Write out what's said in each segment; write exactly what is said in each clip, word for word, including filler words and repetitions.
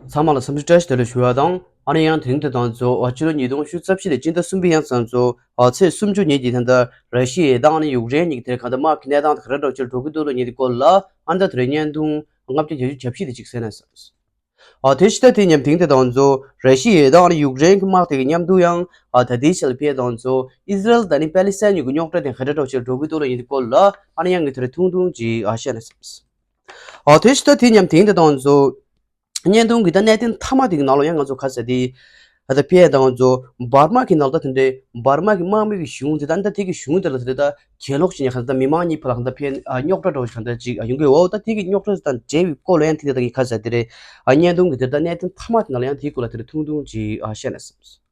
ཚང་མ་ལ་འཚམས་འདྲི་བཀྲ་ཤིས་བདེ་ལེགས་ཞུ་བ་དང་། ཨ་ནི་ཡང་དེ་རིང་དེ་དང་གཙོ་བོ་ཕྱི་ལོ་ཉིས་སྟོང་ཉི་ཤུ་རྩ་བཞི་ལོའི་སྤྱི་ཟླ་གསུམ་པའི་ཡང་ཚང་གཙོ་བོ་ཚེས་སུམ་ཅུ་ཉིན་གྱི་ད་ལྟ་ར་ཤི་ཡའི་དང་ཨ་ནི་ཡུཀ་རེན་གཉིས་ཀྱི་དེར་གང་ལྟར་དམག་གི་གནས་སྟངས་དེ་ག་འདྲ་འདྲ་བོ་ཅིག་འགྲོ་གི་འདུག་ལབ་མཁན་དེ་སྐོར་ལ། ཨ་ནི་ད་དེ་རིང་བརྙན་ཐུང་ལྔ་བརྒྱ་བརྒྱད་ཅུ་གྱ་བཞི་དེ་ཅིག་གསན་ན་བསམ། ཨ་དེ་ཕྱི་ཟླ་དེའི་མཉམ་དེང་དེ་དང་གཙོ་བོ་ར་ཤི་ཡའི་དང་ཨ་ནི་ཡུཀ་རེན་གྱི་དམག་དེ་གི་མཉམ་དུ་ཡང་ཨ་ད་ལྟའི་ཆར་ཕེ་དང་གཙོ་བོ་ཨི་སི་རལ་དང་ཨ་ནི་པེ་ལི་སི་ཐན་གཉིས་ཀྱི་རྙོག་དྲ་དེ་ག་འདྲ་འདྲ་བོ་ཅིག་འགྲོ་གི་འདུག་ལབ་མཁན་དེ་སྐོར་ལ། ཨ་ནི་ཡང་ངས་དེ་རིང་ཐུང་ཐུང་ཅིག་ཨ་བཤད་ན་བསམ། ཨ་དེ་ཕྱི་ཟླ་དེའི་མཉམ་དེང་དེ་དང་གཙོ་བོ་བརྙན་ཐུང་གི་ད་གནད་དོན་མཐའ་མ་དེ་གི་ནང་ལ་ཡང་ང་ཚོ་ག་ཟེར་དེ། ད་ལྟ་ཕེ་དང་གཙོ་བོ་འབར་མ་གི་ནང་ལ་ད་དེ་འདྲའི་འབར་མ་གི་དམག་མི་གི་གཞུང་དེ་ད་ལྟ་དེ་གི་གཞུང་དེ་ལ་དེ་ད་གྱེན་ལོག་བྱས་ནས་གང་ལྟར་མི་མང་གཉིས་བར་ལ་གང་ལྟར་ཕེ་རྙོག་དྲ་འདྲ་བོ་ཞིག་གང་ལྟར་ཅིག་ཡོང་གི་ཡོད། འོ་ད་དེ་གི་རྙོག་དྲ་དང་འབྲེལ་བའི་སྐོར་ལ་ཡང་དེ་ད་གི་ག་ཟེར་དེ་རེད། བརྙན་ཐུང་གི་དེ་ད་གནད་དོན་མཐའ་མ་དེ་ནང་ལ་ཡང་དེའི་སྐོར་ལ་དེ་རིང་ཐུང་ཐུང་ཅིག་བཤད་ན་བསམ།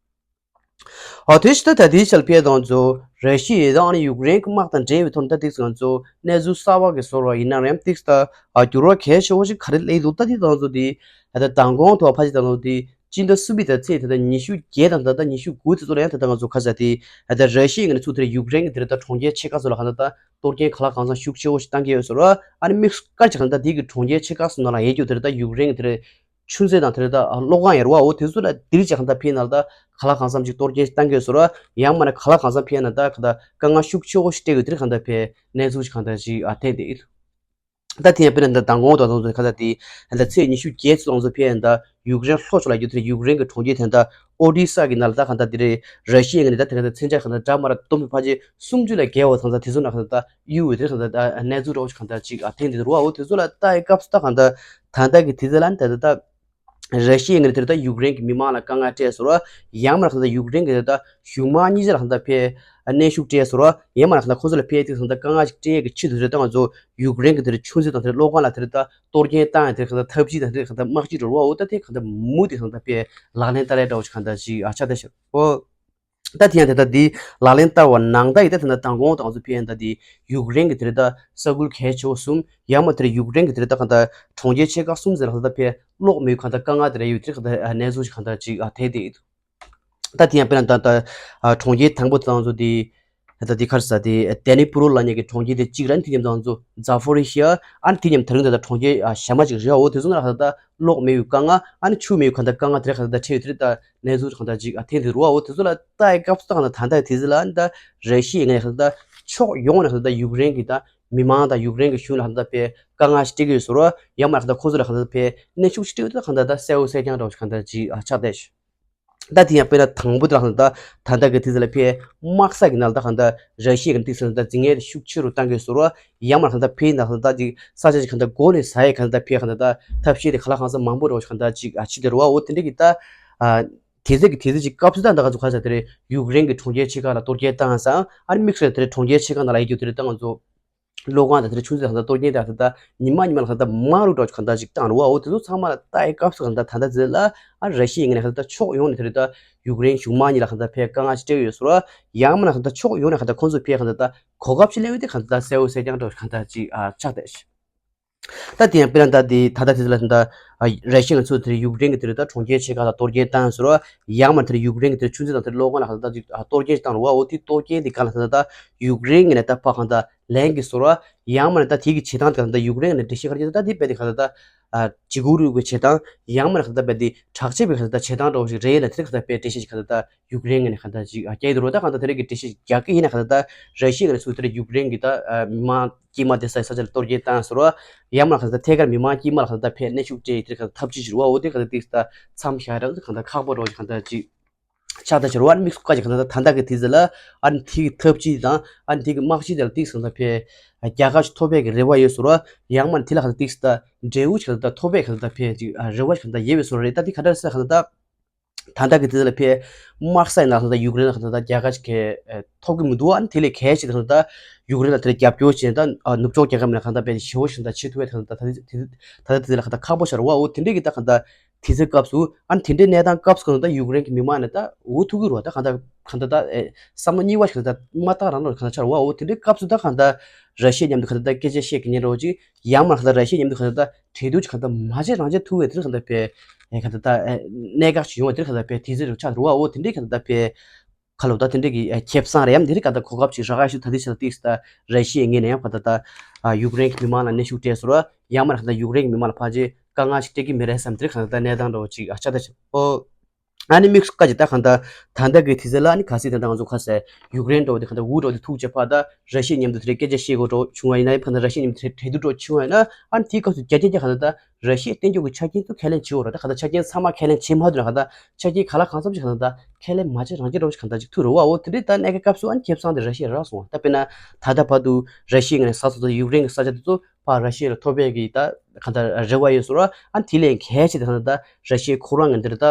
ཨ་དེ་ཕྱི་ལ་ཕེ་དང་གཙོ་བོ་ར་ཤི་ཡ་དང་ཨ་ནི་ཡུཀ་རེན་གྱི་དམག་དང་འབྲེལ་བའི་ཐོག་ནས་ད་ཏིག་ཙམ་ང་ཚོ་གནས་ཚུལ་གསར་པ་གི་བཟོ་འདྲ་ཡིན་ན་རེད། ཏིག་ཙམ་ད་འགྱུར་བ་གལ་ཆེ་བོ་ཞིག་ག་རེ་སླེབས་འདུག་ད་དེ་དང་གཙོ་བོ་དེ་ད་མདང་དགོང་ཐོག་ཕལ་ཆེར་ད་ལོ་དེ་སྤྱི་ཟླ་གསུམ་པའི་ད་ཚེས་དེ་ད་ཉི་ཤུ་བརྒྱད་དང་ད་ད་ཉི་ཤུ་དགུ་དེ་ཚོ་ལ་ཡང་ད་ད་ང་ཚོ་ག་ཟེར་དེ་ད་ར་ཤི་ཡའི་ངོས་ནས་ཚུར་དེ་ཡུཀ་རེན་གྱི་དེ་རེད་ད་གྲོང་ཁྱེར་ཆེ་ཁག་ཚོ་ལ་གང་ལྟར་ད་གཏོར་སྐྱོན་གང་ལ་གང་འཚམ་ཤུགས་ཆེ་བོ་ཞིག་བཏང་གི་ཡོད་ཟེར་བ། ཨ་ནི་དམིགས་སུ་བཀར་ཅིག་གང་ལྟར་དེ་གི་གྲོང་ཁྱེར་ཆེ་ཁག་ཚོ་ནང་ལ་ཡོད་རྒྱུ་དེ་རེད་ད་ཡུཀ་རེན་གྱི་དེ་རེད། ཆུ་མཛོད་དང་དེ་རེད་ད་གློག་ཁང་ཡོད་རེད་བ། འོ་དེ་ཚོ་ལ་དེ་རིགས་ཅིག་གང་ལྟར་ཕེ་ནང་ལ་ད་གང་ལ་གང་འཚམ་ཅིག་གཏོར་སྐྱོན་བཏང་གི་ཡོད་ཟེར་བ། ཡང་མིན་ན་གང་ལ་གང་འཚམ་ཕེ་ནང་ད་གང་ལྟར་དཀའ་ངལ་ཤུགས་ཆེ་བོ་ཞིག་འཕྲད་ཡོད་དེ་རིགས་གང་ལྟར་ཕེ་གནས་ཚུལ་ཅིག་གང་ལྟར་ཅིག་ཨ་ཐོན་བསྡད་ཡོད། ད་དེ་ཡང་དཔེར་ན་ད་མདང་དགོང་དང་དེ་ཚོ་གང་ལྟར་དེ་ད་ཚེས་ཉི་ཤུ་བརྒྱད་ཚོ་ང་ཚོ་ཕེ་ནང་ད་ཡུཀ་རེན་ལྷོ་ཕྱོགས་ལ་ཡོད་དེ་རེད། ཡུཀ་རེན་གྱི་གྲོང་ཁྱེར་དེ་ད་ཨོ་ཌི་ས་གི་ནང་ལ་ད་གང་ལྟར་དེ་རེད། ར་ཤི་ཡའི་ངོས་ནས་ད་དེ་གང་ལྟར་མཚོན་ཆ་གང་ལྟར་འདྲ་མ་འདྲ་འདོན་པའི་ཕལ་ཆེར་སུམ་ཅུ་ལས་བརྒལ་བ་ཚང་ཚང་དེ་ཚོ་ནང་གང་ལྟར་ད་གཡུག་ཡོད་དེ་རེད། གང་ལྟར་ད་གནས་ཚུལ་འདྲ་བོ་ཞིག་གང་ལྟར་ཅིག་ཨ་ཐོན་བསྡད་འདུག་རེད་བ། འོ་དེ་ཚོ་ལ་ལྟ་ཡི་སྐབས་སུ་ད་གང་ལྟར་ད་ལྟ་གི་དུས་ཚོད་ལ་ནི་ད་ལྟ་ད་ར་ཤི་ཡའི་ངོས་ནས་དེ་ལྟར་ཡུཀ་རེན་གྱི་མི་མང་ལ་དཀའ་ངལ་སྤྲད་ཟེར་བ། ཡང་མིན་ན་ད་ལྟ་ཡུཀ་རེན་གྱི་དེ་ལྟ་གཞུང་དམངས་གཉིས་ཆ་ལ་གང་ལྟར་ཕེ་གནོན་ཤུགས་སྤྲད་ཟེར་བ། ཡང་མིན་ན་གང་ལྟར་ཁོ་ཚོ་ལ་ཕེ་དེ་གང་ལྟར་དཀའ་ངལ་ཞིག་སྤྲད་ཀྱི་ཆེད་དུ་དེ་ལྟ་ང་ཚོ་ཡུཀ་རེན་གྱི་དེ་ལྟ་ཆུ་མཛོད་དང་དེ་ལྟ་གློག་ཁང་ལ་དེ་ལྟ་གཏོར་སྐྱོན་བཏང་ཡང་དེ་གང་ལྟར་ཐབས་ཇུས་དང་དེ་གང་ལྟར་དམག་ཇུས་འགྲོ་བ། འོ་ད་དེ་གང་ལྟར་མུ་མཐུད་གང་ལྟར་ཕེ་ལག་ལེན་བསྟར་ཡ་འདྲ་བོ་ཞིག་གང་ལྟར་ཅིག་ཨ་ཆགས་བསྡད་ཤག་འོ། ད་དེ་ཡང་དེ་ལྟ་འདི་ལག་ལེན་བསྟར་བ་ནང་ལྟར་ཡིན་ད་དེ་ལྟ་མདང་དགོང་དང་ཚོ་ཕེ་ཡང་ད་འདི་ཡུཀ་རེན་གྱི་དེ་ལྟ་ས་ཁུལ་གལ་ཆེ་བོ་གསུམ། ཡང་མིན་ན་དེ་ལྟ་ཡུཀ་རེན་གྱི་དེ་ལྟ་གང་ལྟར་གྲོང་ཁྱེར་ཆེ་ཁག་གསུམ་ཟེར་ལ་གང་ལྟར་ཕེ་གློག་མེད་གང་ལྟར་དཀའ་ངལ་དེ་འདྲ་ཡོད་དེ་གང་ལྟར་གནས་ཚུལ་ཞིག་གང་ལྟར་ཅིག་ཐོན་བསྡད་ཡོད། ད་དེ་ཡང་དཔེར་ན་ད་ལྟ་གྲོང་ཁྱེར་དང་པོ་དང་ཚོ་དེ་ད་ལྟ་དེ་ག་རེ་ཟེར་དེ་ཏེ་ནི་པུ་རུ་ལབ་མཁན་གྱི་གྲོང་ཁྱེར་དེ་གཅིག་རེད། དེ་མཉམ་དུ་ང་ཚོ་ཛ་ཕོ་རི་ཤི་ཡ། ཨ་ནི་དེ་མཉམ་དུ་ད་རུང་ད་ལྟ་གྲོང་ཁྱེར་གཞན་མ་ཅིག་རེད། འོ་དེ་ཚོ་ནང་ལ་ད་ལྟ་གློག་མེད་པའི་དཀའ་ངལ། ཨ་ནི་ཆུ་མེད་པའི་གང་ལྟར་དཀའ་ངལ་དེ་འདྲ་གང་ལྟར་འཕྲད་ཡོད་དེ་རེད། ད་གནས་ཚུལ་གང་ལྟར་ཅིག་ཨ་ཐོན་བསྡད་རེད་བ། འོ་དེ་ཚོ་ལ་ལྟ་ཡི་སྐབས་སུ་ད་གང་ལྟར་ད་ལྟ་དེ་ཚོ་ལ་ད་ར་ཤི་ཡའི་ངོས་ནས་གང་ལྟར་ཕྱོགས་ཡོངས་ནས་གང་ལྟར་ཡུཀ་རེན་གྱི་ད་མི་མང་དང་ཡུཀ་རེན་གྱི་གཞུང་ལ་གང་ལྟར་ཕེ་དཀའ་ངལ་ཞིག་སྤྲད་ཀྱི་ཡོད་ཟེར་བ། ཡང་མིན་ན་གང་ལྟར་ཁོ་ཚོ་ལ་གང་ལྟར་ཕེ་གནོན་ཤུགས་ཤིག་སྤྲད་ཡོད་དེ་གང་ལྟར་ད་གསལ་བོ་གསལ་རྐྱང་འདྲ་བོ་ཞིག་གང་ལྟར་ཅིག་ཨ་ཆགས་བསྡད་ཤག་ད་དེ་ཡང་དཔེར་ན་དང་པོ་དེ་ལ་ད་ད་ལྟ་གི་དུས་ཚོད་ལ་ཕེ་དམག་ས་གི་ནང་ལ་ད་གང་ལྟར་ར་ཤི་ཡ་གི་དམིགས་བསལ་ད་འཛིང་ངན་དེ་ཤུགས་ཆེ་རུ་བཏང་གི་ཡོད་ཟེར་བ། ཡང་མིན་ན་གང་ལྟར་ཕེ་ཡིན་ད་གང་ལྟར་ཅིག་ས་ཆ་ཅིག་གང་ལྟར་སྒོ་ནས་ཟ་ཡས་གང་ལྟར་ཕེ་གང་ལྟར་ད་ཐབས་ཤེས་དེ་གང་ལ་གང་འཚམ་མང་པོ་རེད་བ་ཞིག་གང་ལྟར་ཅིག་ཨ་བྱེད་བསྡད་རེད་བ། འོ་དེ་འདྲ་གི་ད་ཨ་དུས་ཚོད་ཀྱི་དུས་ཚོད་ཅིག་སྐབས་སུ་ད་ད་ག་ཚོད་ག་ཟེར་དེ་རེད། ཡུཀ་རེན་གྱི་གྲོང་ཁྱེར་ཆེ་ཁག་ལ་གཏོར་སྐྱོན་བཏང་ཙང་། ཨ་ནི་དམིགས་བསལ་དེ་རེད་གྲོང་ཁྱེར་ཆེ་ཁག་ནང་ལ་ཡོད་རྒྱུ་དེ་རེད་ད་ང་ཚོ་གློག་ཁང་དང་དེ་རེད་ཆུ་མཛོད་དང་གང་ལྟར་གཏོར་སྐྱོན་དང་གང་ལྟར་ཉི་མ་ཉི་མ་ལ་གང་ལྟར་མང་རུ་འགྲོ་གང་ལྟར་ཅིག་བཏང་རེད་བ། འོ་དེ་ཚོ་ཚང་མ་ལ་ལྟ་ཡི་སྐབས་སུ་གང་ལྟར་ད་ལྟ་དེ་ལ་ཨ་ར་ཤི་ཡའི་ངོས་ནས་གང་ལྟར་ཕྱོགས་ཡོངས་ནས་དེ་རེད་ད་ཡུཀ་རེན་གཞུང་དམངས་གཉིས་ལ་གང་ལྟར་ཕེ་དཀའ་ངལ་ཞིག་སྤྲད་ཡོད་ཟེར་བ། ཡང་མིན་ན་གང་ལྟར་ཕྱོགས་ཡོངས་ནས་གང་ལྟར་ཁོང་ཚོ་ཕེ་གང་ལྟར་ད་གོ་སྐབས་ཤིག་སླེབས་ཡོད་དེ་གང་ལྟར་གསལ་བོ་གསལ་རྐྱང་འདྲ་བོ་གང་ལྟར་ཅིག་ཨ་ཆགས་བསྡད་ཤག་ད་དེ་ཡང་དཔེར་ན་ད་དེ་ད་ལྟ་དེ་ཚོ་ལ་ད་ལྟ་ར་ཤི་ཡ་ང་ཚོ་དེར་ཡུཀ་རེན་གྱི་དེར་ད་གྲོང་ཁྱེར་ཆེ་ཁག་ལ་གཏོར་སྐྱོན་བཏང་ཟེར་བ། ཡང་མིན་དེར་ཡུཀ་རེན་གྱི་དེར་ཆུ་མཛོད་དང་དེར་གློག་ཁང་ལ་ད་ལྟ་ཅིག་གཏོར་སྐྱོན་ཞིག་བཏང་རེད་བ། འོ་དེ་གཏོར་སྐྱོན་དེ་ག་ལ་ད་ལྟ་ཡུཀ་རེན་གྱི་ནས་ད་ཕ་གང་ལྟར་ལེན་གྱི་ཟེར་བ། ཡང་མིན་ད་དེ་གི་བྱེད་སྟངས་དེ་ག་ལ་ད་ཡུཀ་རེན་གྱི་ནས་འགྲེལ་བཤད་ག་རེ་བྱེད་ད་དེ་རྦད་དེ་ག་ལ་ད་ཨ་ཇི་གུ་རུ་གི་བྱེད་སྟངས། ཡང་མིན་ག་ལ་ད་རྦད་དེ་དྲག་ཆས་པའི་ག་ལ་ད་བྱེད་སྟངས་འདྲ་བོ་ཞིག་རེད་ལ། དེར་ག་ལ་ད་རྦད་འགྲེལ་བཤད་ཞིག་ག་ལ་ད་ཡུཀ་རེན་གྱི་ནས་ག་ལ་ད་ཅིག་རྒྱག་གི་འདུག་རོ། ད་གང་ལྟར་དེ་རིགས་ཀྱི་འགྲེལ་བཤད་རྒྱག་གི་ཡིན་ན་ག་ལ་ད་ར་ཤི་ཡ་ག་ལ་ཚུར་དེར་ཡུཀ་རེན་གྱི་ད་མི་མང་དཀྱུས་མ་དེ་ས་ས་ཆ་ལ་གཏོར་སྐྱོན་བཏང་ཟེར་བ། ཡང་མིན་ག་ལ་ད་ཐད་ཀར་མི་མང་དཀྱུས་མ་ལ་ག་ལ་ད་ཕར་གནོན་ཤུགས་སྤྲད་དེ་ག་ལ་ཐབས་ཇུས་བྱེད་རེད་བ། འོ་དེ་ག་ལ་ཏིག་ཙམ་མཚམས་བཞག་རེད། ག་ལ་ད་ཁག་པོ་འདྲ་བོ་ཞིག་ག་ལ་ད་ཅིག་ཆགས་ད་ཕྱིར་བ། ཨ་ནི་དམིགས་སུ་བཀར་གྱི་ག་ལ་ད་ད་ལྟ་གི་དུས་ཚོད་ལ་ཨ་ནི་དེ་གི་ཐབས་ཇུས་དང་ཨ་ནི་དེ་གི་དམག་ཇུས་དེ་ལ་ཏིག་ཙམ་ད་ཕར་རྒྱལ་ཁ་ཞིག་ཐོབ་པའི་གི་རེ་བ་ཡོད་ཟེར་བ། ཡང་མིན་དེ་ལ་ག་ལ་ཏིག་ཙམ་ད་འབྲས་བུ་ཞིག་ག་ལ་ད་ཐོབ་པའི་ག་ལ་ད་ཕར་ཅིག་རེ་བ་ཞིག་ག་ལ་ད་ཡོད་པའི་བཟོ་འདྲ་རེད། ད་དེ་ག་འདྲ་ཟེར་ག་ལ་ད། ད་ལྟ་གི་དུས་ཚོད་ལ་ཕར་དམག་ས་ཡི་ནང་ལ་ད་ཡུཀ་རེན་ལ་གང་ལྟར་ད་རྒྱལ་ཁ་ཞིག་ག་ཐོབ་ཀྱི་མི་འདུག་ཨ་ནི་དེ་ལས་གལ་ཆེ་ད་གང་ལྟར་ཡུཀ་རེན་ལ་དེར་རྒྱབ་སྐྱོར་བྱས་ད་ནུབ་ཕྱོགས་རྒྱལ་ཁབ་ནས་གང་ལྟར་དཔེ་ཞེ་བོ་ཞིག་ད་བྱེད་ཐུབ་པའི་ད་ད་ད་ད་ལྟ་དེ་ལ་གང་ལྟར་ཁག་པོ་ཆགས་རེད་བ། འོ་དེ་འདྲས་ཀྱི་ད་གང་ལྟར་དུས་ཚོད་སྐབས་སུ་ཨ་ནི་དེ་འདྲའི་གནས་སྟངས་སྐབས་སུ་གང་ལྟར་ཡུཀ་རེན་གྱི་མི་མང་ནས་ད་འུ་ཐུག་གི་རེད་བ། ད་གང་ལྟར་གང་ལྟར་ད་བསམ་བློ་གཉིས་པ་ཞིག་ད་མ་བཏང་རང་ལ་གང་ལྟར་ཆགས་རེད་བ། འོ་དེ་འདྲའི་སྐབས་སུ་ད་གང་ལྟར་ར་ཤི་ཡ་མཉམ་དུ་གང་ལྟར་ད་སྐད་ཆ་བཤད་ཀྱི་ཉན་རོགས་ཅིག་ཡང་མིན་གང་ལྟར་ར་ཤི་ཡ་མཉམ་དུ་གང་ལྟར་གྲོས་བསྡུར་ཅིག་གང་ལྟར་མ་བྱས་རང་བྱས་ཐུབ་པའི་དེར་གང་ལྟར་ཕར་ཨེ་གང་ལྟར་ད་ཨེ་གནད་འགག་ཅིག་ཡོང་བའི་དེར་གང་ལྟར་ཕར་དུས་ཚོད་ཅིག་ཆགས་འདུག་བ། འོ་དེ་འདྲའི་གང་ལྟར་ད་ཕར་ཁ་ལོ་ད་དེ་འདྲའི་གི་ཨེ་ཁེ་བཟང་རེད་ཡམ། དེ་རིགས་གང་ལྟར་གོ་སྐབས་ཅིག་རག་ཡ་ཞུ། ད་དེ་ཆ་ལ་ཏིག་ཙམ་ད་ར་ཤི་ཡའི་ངོས་ནས་ཡང་གང་ལྟར་ད་ཨ་ཡུཀ་རེན་གྱི་མི་མང་ལ་གནོན་ཤུགས་སྤྲད་ཟེར་བ། ཡང་མིན་གང་ལྟར་ཡུཀ་རེན་གྱི་མི་མང་ལ་ཕར་ཅིག་ དཀའ་ངལ་ཞིག་སྤྲད་ཀྱི་མི་རེད་བསམ་དེ་རིང་གང་ལྟར་གནས་སྟངས་འདྲ་བོ་ཅིག་ཨ་ཆགས་བསྡད་ཤག་ཨོ། ཨ་ནི་དམིགས་སུ་བཀར་ཅིག་ད་གང་ལྟར་ད་ལྟ་གི་དུས་ཚོད་ལ་ཨ་ནི་གལ་སྲིད་ད་ལྟ་ང་ཚོ་ཁ་ཟེར་ཡུཀ་རེན་འདྲ་བོ་དེ་གང་ལྟར་འུ་འདྲ་བོ་དེ་ཐུག་བྱས་ཕར་ད་ར་ཤི་ཡ་མཉམ་དུ་དེ་རེད་སྐད་ཆ་བཤད་དགོས་འདྲ་བོ་བྱུང་བ་ཡིན་ན་ཡང་གང་ལྟར་ར་ཤི་ཡ་མཉམ་དུ་འབྲེལ་འབྲེལ་གཏུག་འདྲ་བོ་བྱུང་བ་ཡིན་ན་ཨ་ནི་དེའི་སྐབས་སུ་རྒྱ་ཆེ་རྒྱ་གང་ལྟར་ད་ར་ཤི་ཡ་བསྟན་ཕྱོགས་ཀྱི་ཆ་རྐྱེན་ཚོ་ཁས་ལེན་བྱེད་དགོས་ར། ད་གང་ལྟར་ཆ་རྐྱེན་ཚང་མ་ཁས་ལེན་བྱེད་མ་ཐུབ་ན་གང་ལྟར་ཆ་རྐྱེན་གང་ལ་གང་འཚམ་ཞིག་གང་ལྟར་ཁས་ལེན་མ་བྱས་རང་བྱས་འདྲ་བོ་ཞིག་གང་ལྟར་ཅིག་ཐུག་རེད་བ། འོ་དེ་འདྲའི་ད་གནད་འགག་སྐབས་སུ་ཨ་ནི་ཁེ་བཟང་དེ་ར་ཤི་ཡ་རག་སོང་བ། ད་དཔེར་ན་ད་ལྟ་བར་དུ་ར་ཤི་ཡ་ངོས་ནས་ས་ས་ཚོ་ཚོ་ཡུཀ་རེན་གྱི་ས་ཆ་དེ་ཚོ་ཕར་ར་ཤི་ཡ་ལ་ཐོབ་པའི་གི་ད་གང་ལྟར་རེ་བ་ཡོད་སོང་ར། ཨ་ནི་དེ་ལས་གལ་ཆེ་དེ་གང་ལྟར་ད་ར་ཤི་ཡ་ཁོ་རང་ངོས་འདིར་ད་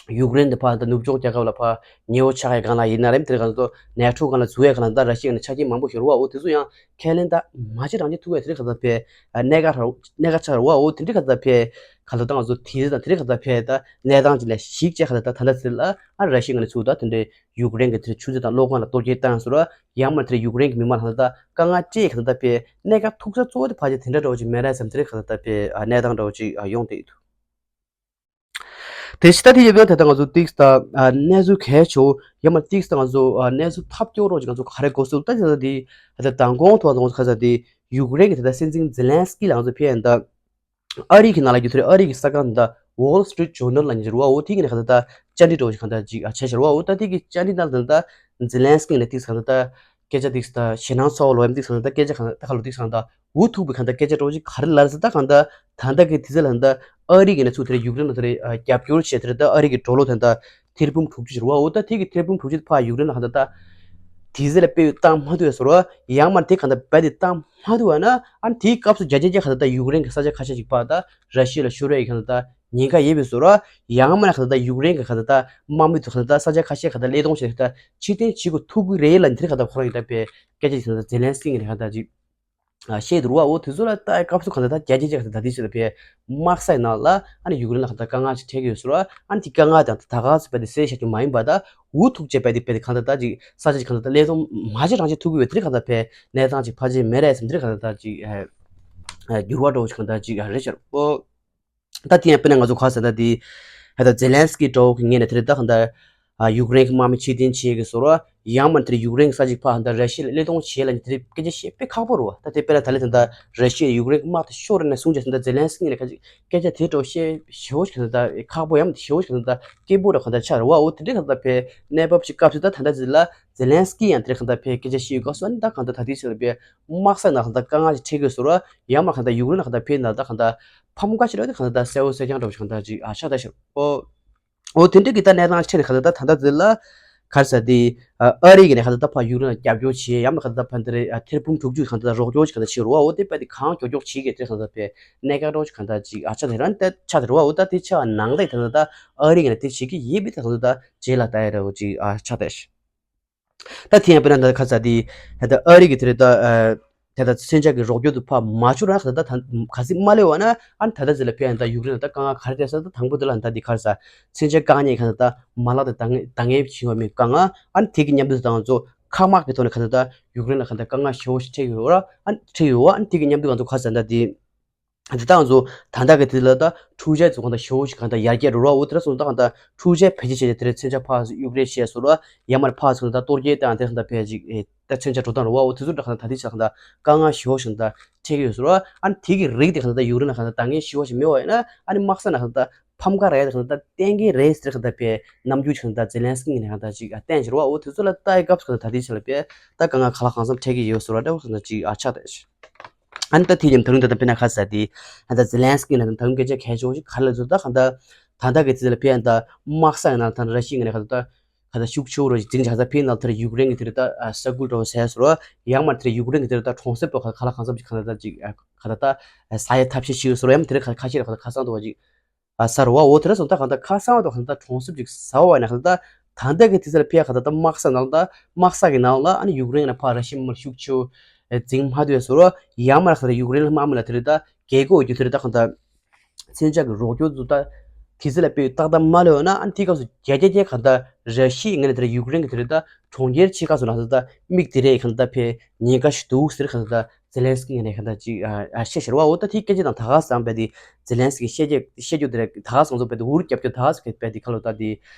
ཡུཀ་རེན་དེ་ཕར་ད་ནུབ་ཕྱོགས་རྒྱལ་ཁབ་ལ་ཕར་ཉེ་བོ་ཆགས་ཡ་སྒང་ལ་ཡིན་ན་རེད། དེ་གང་ལྟར་ནེ་ཊོ་སྒང་ལ་འཛུལ་ཡ་གང་ལ་ད་ར་ཤི་ཡ་ངོས་ནས་ཆ་རྐྱེན་མང་པོ་ཡོད་རེད་བ། འོ་དེ་ཚོ་ཡང་ཁས་ལེན་ད་མ་བྱས་རང་བྱས་ཐུག་ཡ་དེ་རིང་གང་ལྟར་ཕར་གནད་འགག་ར་གནད་འགག་ཆགས་རེད་བ། འོ་དེ་འདྲའི་གང་ལྟར་ཕར་གང་ལྟར་ད་ང་ཚོ་དེ་རིང་དང་དེ་རིང་གང་ལྟར་ཕར་ད་གནས་སྟངས་ཅིག་ལ་གཞིགས་བྱས་གང་ལྟར་ད་ད་ལྟ་ཚེ་ལ་ཨ་ར་ཤི་ཡ་ངོས་ནས་ཚུར་ད་དེ་འདྲའི་ཡུཀ་རེན་གྱི་དེ་ཆུ་མཛོད་དང་གློག་ཁང་ལ་གཏོར་རྒོལ་བཏང་སོང་ར། ཡང་མ་དེ་ཡུཀ་རེན་གྱི་མི་མང་ལ་གང་ལྟར་དཀའ་ངལ་སྤྲད་གང་ལྟར་ཕར་གནད་འགག་ཐུག་ས་གཙོ་བོ་དེ་ཕལ་ཆེར་དེ་འདྲ་འདྲ་བོ་ཅིག་མེད་རེད་བསམ། དེ་རིང་གང་ལྟར་ཕར་ཨ་གནས་སྟངས་འདྲ་བོ་ཅིག་ཨ་ཡོང་བསྡད་ཡོད་འདུག་དེ་ཕྱི་ད་དེ་ཡོད་ན་ད་ལྟ་ང་ཚོ་ཏིག་ད་ཨ་གནས་ཚུལ་གལ་ཆེ་བོ་ཡང་མ་ཏིག་ད་ང་ཚོ་ཨ་གནས་ཚུལ་ཐབས་སྐྱོ་རོགས་ཅིག་ང་ཚོ་ག་རེ་གོ་སོང་ད་ད་དེ་ད་ལྟ་མདང་དགོང་ཐོག་ང་ཚོ་ཁ་ས་དེ་ཡུཀ་རེན་གྱི་ད་ལྟ་སྲིད་འཛིན་ཛེ་ལན་སི་ཀི་ལ་ང་ཚོ་ཕེབས་ཡིན་ད། ཨ་རི་གི་ནང་ལ་རྒྱུ་མཚན་ཨ་རི་གི་གསར་ཁང་ད་Wall Street Journal་ལ་ཉེ་རུ་བ་འོ་དེ་གི་ནས་ག་ད་ད་བཅར་འདྲི་འདྲ་བོ་ཞིག་ག་ད་ཅིག་ཨ་བྱས་ཤར་བ་འོ་ད་དེ་གི་བཅར་འདྲི་ནང་ད་ད་ཛེ་ལན་སི་ཀི་ནས་ཏིག་ག་ད་ད་སྐད་ཆ་ཏིག་ད་ཞེད་སྣང་ཚ་བོ་ལོ་ཡམ་ཏིག་ག་ད་ད་སྐད་ཆ་ག་ད་ག་ལོ་ཏིག་ག་ད་འུ་ཐུག་པའི་ག་ད་སྐད་ཆ་འདྲ་བོ་ཞིག་ག་རེ་ལབ་ཟེར་ད་ག་ད་ད་ད་གི་དེ་ཚེ་ལ་ད་ཨ་རི་གི་ནས་ཚུར་དེ་རེ་ཡུཀ་རེན་ལ་དེ་རེ་རྒྱབ་སྐྱོར་བྱས་དེ་རེ་ད་ཨ་རི་གི་ཌོ་ལར་ད་ད་ཐེར་འབུམ་དྲུག་ཅུ་ཞིག་རེད་བ། འོ་ད་དེ་གི་ཐེར་འབུམ་དྲུག་ཅུ་ཕར་ཡུཀ་རེན་ལ་ག་ད་ད་དེ་ཚེ་ལ་སྤེལ་བཏང་མ་ཐུབ་ཡ་ཟེར་བ། ཡང་མ་དེ་ག་ད་རྦད་དེ་བཏང་མ་ཐུབ་བ་ན་ཨ་ནི་དེའི་སྐབས་སུ་རྒྱ་ཆེ་རྒྱ་ག་ད་ད་ཡུཀ་རེན་གི་ས་ཆ་ཁ་ཤས་ཤིག་ཕར་ད་ར་ཤི་ཡ་ལ་ཤོར་ཡ་གི་ག་ད་ད་ཉེན་ཁ་ཡོད་པའི་བཟོ་ར། ཡང་མ་ན་ག་ད་ད་ཡུཀ་རེན་གི་ག་ད་ད་དམག་མི་ཚོ་ག་ད་ད་ས་ཆ་ཁ་ཤས་ག་ད་ལས་གཏོང་བྱས་ག་ད་ཕྱིར་འཐེན་བྱེད་དགོས་ཐུག་གི་རེད་ལབ་དེ་ག་ད་ཁོ་རང་གི་ད་པའི་སྐད་ཆ་ཞིག་ད་ཛེ་ལན་སི་ཀི་ནས་ག་ད་ཅིག་ཨ་བཤད་འདུག་བ། འོ་དེ་ཚོ་ལ་ལྟ་སྐབས་སུ་གང་ལྟར་ད་རྒྱ་ཆེ་ཆེ་ག་ད་དེ་ཚོ་ལ་ཕའི་དམག་སའི་ནང་ལ་ཨ་ནི་ཡུཀ་རེན་ལ་གང་ལྟར་དཀའ་ངལ་ཞིག་འཕྲད་ཀྱི་ཡོད་ཟེར་བ། ཨ་ནི་དེ་དཀའ་ངལ་དང་ད་ག་ཚོད་པའི་དེ་སེལ་བྱ་རྒྱུ་མ་ཡིན་པ་ད་འུ་ཐུག་བྱས་པའི་དེ་པའི་དེ་གང་ལྟར་ད་ཅིག་ས་ཆ་ཅིག་གང་ལྟར་ད་ལས་དོན་མ་བྱེད་རང་བྱེད་ཐུག་གི་ཡོད་དེ་གང་ལྟར་ཕའི་གནས་སྟངས་ཅིག་ཕལ་ཆེར་མེད་རེད་ཟེར་དེ་གང་ལྟར་ད་ཅིག་འགྱུར་བ་འགྲོ་ཞིག་གང་ལྟར་ཅིག་རེད་ཤག་འོ། ད་དེ་ཡང་དཔེར་ན་ང་ཚོ་ག་ཟེར་ད་དེ་ཧ་ད་ཛེ་ལན་སི་ཀི་འདྲ་བོ་གི་ངོས་ནས་དེ་རེད་ད་གང་ལྟར་ཨ་ཡུཀ་རེན་གྱི་དམག་མི་ཕྱིར་འཐེན་བྱེད་ཀྱི་བཟོ་ར། ཡང་མ་དེ་རེད་ཡུཀ་རེན་གྱི་ས་ཅིག་ཕར་ཧ་ད་ར་ཤི་ཡ་ལ་སླེབས་གཏོང་བྱེད་ལ་དེ་རེད་སྐད་ཆ་བཤད་དཔེ་ཁག་པོ་རེད་བ། ད་དེ་དཔེར་ན་ད་ལན་ད་ད་ར་ཤི་ཡ་ཡུཀ་རེན་གྱི་དམག་དེ་ཤོར་རེད་ན་གསུངས་བྱས་ད་ཛེ་ལན་སི་ཀི་ངོས་ནས་ཁ་ཅིག་སྐད་ཆ་དེ་འདྲ་བོ་བཤད་ཞེ་བོ་ཞིག་གང་ལྟར་ད་ཁག་པོ་ཡང་ཞེ་བོ་ཞིག་གང་ལྟར་ད་སྐད་པོ་ར་གང་ལྟར་ཆགས་རེད་བ། འོ་དེ་འདྲའི་གང་ལྟར་ཕའི་གནས་བབ་ཅིག་སྐབས་སུ་ད་ད་ད་ཅིག་ལ་ཛེ་ལན་སི་ཀི་ཡང་དེ་རེད་གང་ལྟར་ཕའི་སྐད་ཆ་བཤད་ཡོད་སྐབས་སུ་ཨ་ནི་ད་གང་ལྟར་ད་དེ་ཞིག་ལ་ཕའི་དམག་ས་ནང་གང་ལྟར་དཀའ་ངལ་ཞིག་འཕྲད་ཀྱི་ཡོད་ཟེར་བ། ཡང་མ་གང་ལྟར་ཡུཀ་རེན་ལ་གང་ལྟར་ཕེབས་ན་ད་གང་ལྟར་ཕམ་ཁ་ཞིག་རེད་དེ་གང་ལྟར་ད་གསལ་བོ་གསལ་རྐྱང་འདྲ་བོ་ཞིག་གང་ལྟར་ཅིག་ཨ་ཆགས་ད་ཤག་ཨོ། ཨོ་དེ་འདྲ་གི་ད་གནས་སྟངས་ཆེ་ནས་གང་ལྟར་ད་ད་ལྟ་དེ་ལ་ག་རེ་ཟེར་དེ་ཨ་རི་གི་ནས་གང་ལྟར་ད་ཕར་ཡུཀ་རེན་ལ་རྒྱབ་སྐྱོར་བྱེད་ཡང་མ་གང་ལྟར་ད་ཕར་འདི་རེད་ཨ་ཐེར་འབུམ་དྲུག་ཅུ་གང་ལྟར་ད་རོགས་སྐྱོར་གང་ལྟར་བྱེད་རོགས་ཨོ་དེ་དཔེ་དེ་གང་མགྱོགས་མགྱོགས་བྱེད་གི་དེ་གང་ལྟར་དཔེ་གནད་འགག་རོགས་གང་ལྟར་ཅིག་ཨ་ཆགས་དེ་རང་ད་ཆགས་དེ་རོགས་ཨོ་ད་དེ་ཆགས་ནང་ལ་གང་ལྟར་ད་ཨ་རི་གི་ནས་དེ་བྱེད་གི་ཡིན་པའི་ད་གང་ལྟར་ད་རྗེས་ལ་ད་ཡ་ར་ཅིག་ཨ་ཆགས་དེ། ད་དེ་ཡང་དཔེར་ན་ད་ཁ་ས་དེ་ད་ཨ་རི་གི་དེ་རེད་ད་ཨ་ད་ད་མཚོན་ཆ་གི་རོགས་སྐྱོར་དུ་ཕར་མ་བཅུག་རང་ད་ད་ག་སྲིད་མ་སླེབས་པ་ན་ཨ་ད་ད་ཟེར་ལ་ཕེ་ཡང་ད་ཡུཀ་རེན་ལ་ད་དཀའ་ངལ་ག་རེ་འཕྲད་ས་ད་དང་པོ་དེ་ལ་ད་དེ་ཁ་ས་མཚོན་ཆ་བཀག་ཉེས་ཁ་ས་ད་མ་ལག་དེ་ད་ངེས་ད་ངེས་བྱུང་བ་མིན་དཀའ་ངལ་ཨ་དེ་གི་མཉམ་དུ་ད་ང་ཚོ་ཁ་དམག་གི་ཐོག་ནས་ཁ་ས་ད་ཡུཀ་རེན་ལ་ཁ་ད་དཀའ་ངལ་ཞེ་བོ་ཞིག་འཕྲད་ཡོད་ར་ཨ་འཕྲད་ཡོད་ཨ་དེ་གི་མཉམ་དུ་ང་ཚོ་ཁ་ས་ད་དེ། དེ་དག་ང་ཚོ་ད་ལྟ་གི་དུས་ལ་ད་འཕྲུལ་ཆས་ཚོ་གང་ལྟར་ཞེ་པོ་ཞིག་གང་ལྟར་ཡར་རྒྱས་འགྲོ་ར། འོ་དེ་འདྲ་སོང་ད་གང་ལྟར་འཕྲུལ་ཆས་བེད་སྤྱོད་བྱས་ཏེ་དེ་རིང་མཚོན་ཆ་ཕར་གཡུག་རེས་བྱས་སོང་ར། ཡར་མར་ཕར་སོང་ད་གཏོར་རྒོལ་བཏང་དེ་གང་ལྟར་བེད་ཅིག་ད་མཚོན་ཆ་འགྲོ་སྟངས་རེད་བ། འོ་དེ་ཚོ་འདྲ་གང་ལྟར་ད་ལྟའི་ཆ་ལ་གང་ལྟར་དཀའ་ངལ་ཞེ་པོ་ཞིག་གང་ལྟར་འཕྲད་ཀྱི་ཡོད་སོང་ར། ཨ་ནི་དེ་གི་རིགས་དེ་གང་ལྟར་ད་ཡུཀ་རེན་ལ་གང་ལྟར་ད་ངས་ཞུ་བ་ཞིག་མེད་པ་ཡིན་ན་ཨ་ནི་དམག་ས་ན་གང་ལྟར་ཕམ་ཁ་རག་ཡ་དེ་གང་ལྟར་གཏན་འཁེལ་རེད་ཟེར་གང་ལྟར་བེད་རྣམ་འགྱུར་ཞིག་གང་ལྟར་ཛེ་ལན་སི་ཀི་ནས་གང་ལྟར་ཅིག་བསྟན་བཞག་རེད་བ། འོ་དེ་ཚོ་ལ་ལྟ་ཡི་སྐབས་སུ་གང་ལྟར་ད་ལྟའི་ཆ་ལ་བེད་ད་དཀའ་ངལ་གང་ལ་གང་འཚམ་འཕྲད་ཀྱི་ཡོད་སོང་ར། འདྲ་བོ་གང་ལྟར་ཅིག་ཨ་ཆགས་ད། ཨ་ནི་ད་དེ་ཡིན་ད་རུང་ད་ལྟ་དཔེར་ན་ཁ་ས་དེ་ཨ་ད་ཛེ་ལན་སི་ཀི་ལ་ད་ད་རུང་སྐད་ཆ་གལ་ཆེ་བོ་ཞིག་ག་རེ་ལབ་ཚོད་ད་གང་ལྟར་ད་ལྟ་གི་དུས་ལ་ཕེ་ཡང་ད་དམག་ས་ཡང་ན་ད་ར་ཤི་ཡ་ངོས་ནས་གང་ལྟར་ད་གང་ལྟར་ཤུགས་ཆེ་བོ་རུ་འཛིང་ཆགས་ས་ཕེ་ཡང་ད་ལྟ་ཡུཀ་རེན་གི་དེ་རེད་ད་ས་ཁུལ་འདྲ་བོ་ཟེར་སོང་ར། ཡང་མ་དེ་རེད་ཡུཀ་རེན་གི་དེ་རེད་ད་གྲོང་གསེབ་པ་ག་ལ་གང་འཚམ་ཅིག་གང་ལྟར་ད་ཅིག་གང་ལྟར་ད་ཟ་ཡ་ཐབས་ཤེས་བྱེད་སོང་ར། ཡང་མ་དེ་རེད་ཁ་ཤས་རེད་གང་ལྟར་ཁ་སང་འདྲ་བོ་ཅིག་ཨ་ས་རུ་བ། འོ་དེ་འདྲ་སོང་ད་གང་ལྟར་ཁ་སང་བ་དང་གང་ལྟར་གྲོང་གསེབ་ཅིག་ཟ་བ་བ་ཡིན་ན་གང་ལྟར་ད་ལྟ་གི་དུས་ཚོད་ལ་ཕེ་ཡ་གང་ལྟར་ད་དམག་ས་ནང་ལ་ད་དམག་ས་གི་ནང་ལ་ཨ་ནི་ཡུཀ་རེན་ལ་ཕར་ར་ཤི་ཡ་མར་ཤུགས་ཆེ་འཛིང་མ་ཐུབ་ཡ་སོང་ར། ཡང་མ་ར་གང་ལྟར་ཡུཀ་རེན་ལ་དམག་མི་ལ་དེ་རེད་ད་རྒྱལ་སྒོ་རྒྱུ་དེ་རེད་ད་གང་ལྟར་མཚོན་ཆ་གི་རོགས་སྐྱོར་དུ་ད་དུས་ཚོད་ལ་ཕེ་ཏག་ཏག་མ་ལོས་ན་ཨ་ནི་དེ་སྐབས་སུ་རྒྱ་རྒྱ་རྒྱ་གང་ལྟར་ར་ཤི་ཡ་ངོས་ནས་དེ་རེད་ཡུཀ་རེན་གི་དེ་རེད་ད་གྲོང་ཁྱེར་ཆེ་ཁག་སོང་ན་ད་ལྟ་མིག་དེ་རེད་གང་ལྟར་ཕེ་ཉེན་ཁ་ཞིག་འདུག་ཟེར་གང་ལྟར། ཛེ་ལན་སི་ཀི་ངོས་ནས་གང་ལྟར་ཅིག་ཨ་ཨ་བཤད་ཤར་བ། འོ་ད་དེ་སྐད་ཆ་དང་ད་ག་སང་བས་དེ་ཛེ་ལན་སི་ཀི་བཤད་རྒྱུ་བཤད་རྒྱུ་དེ་རེད། ད་ག་སང་ཚོ་བས་དེ་འུར་རྒྱབ་རྒྱུ་ད་ག་སང་བས་དེ་ག་ལོ་ད་དེ་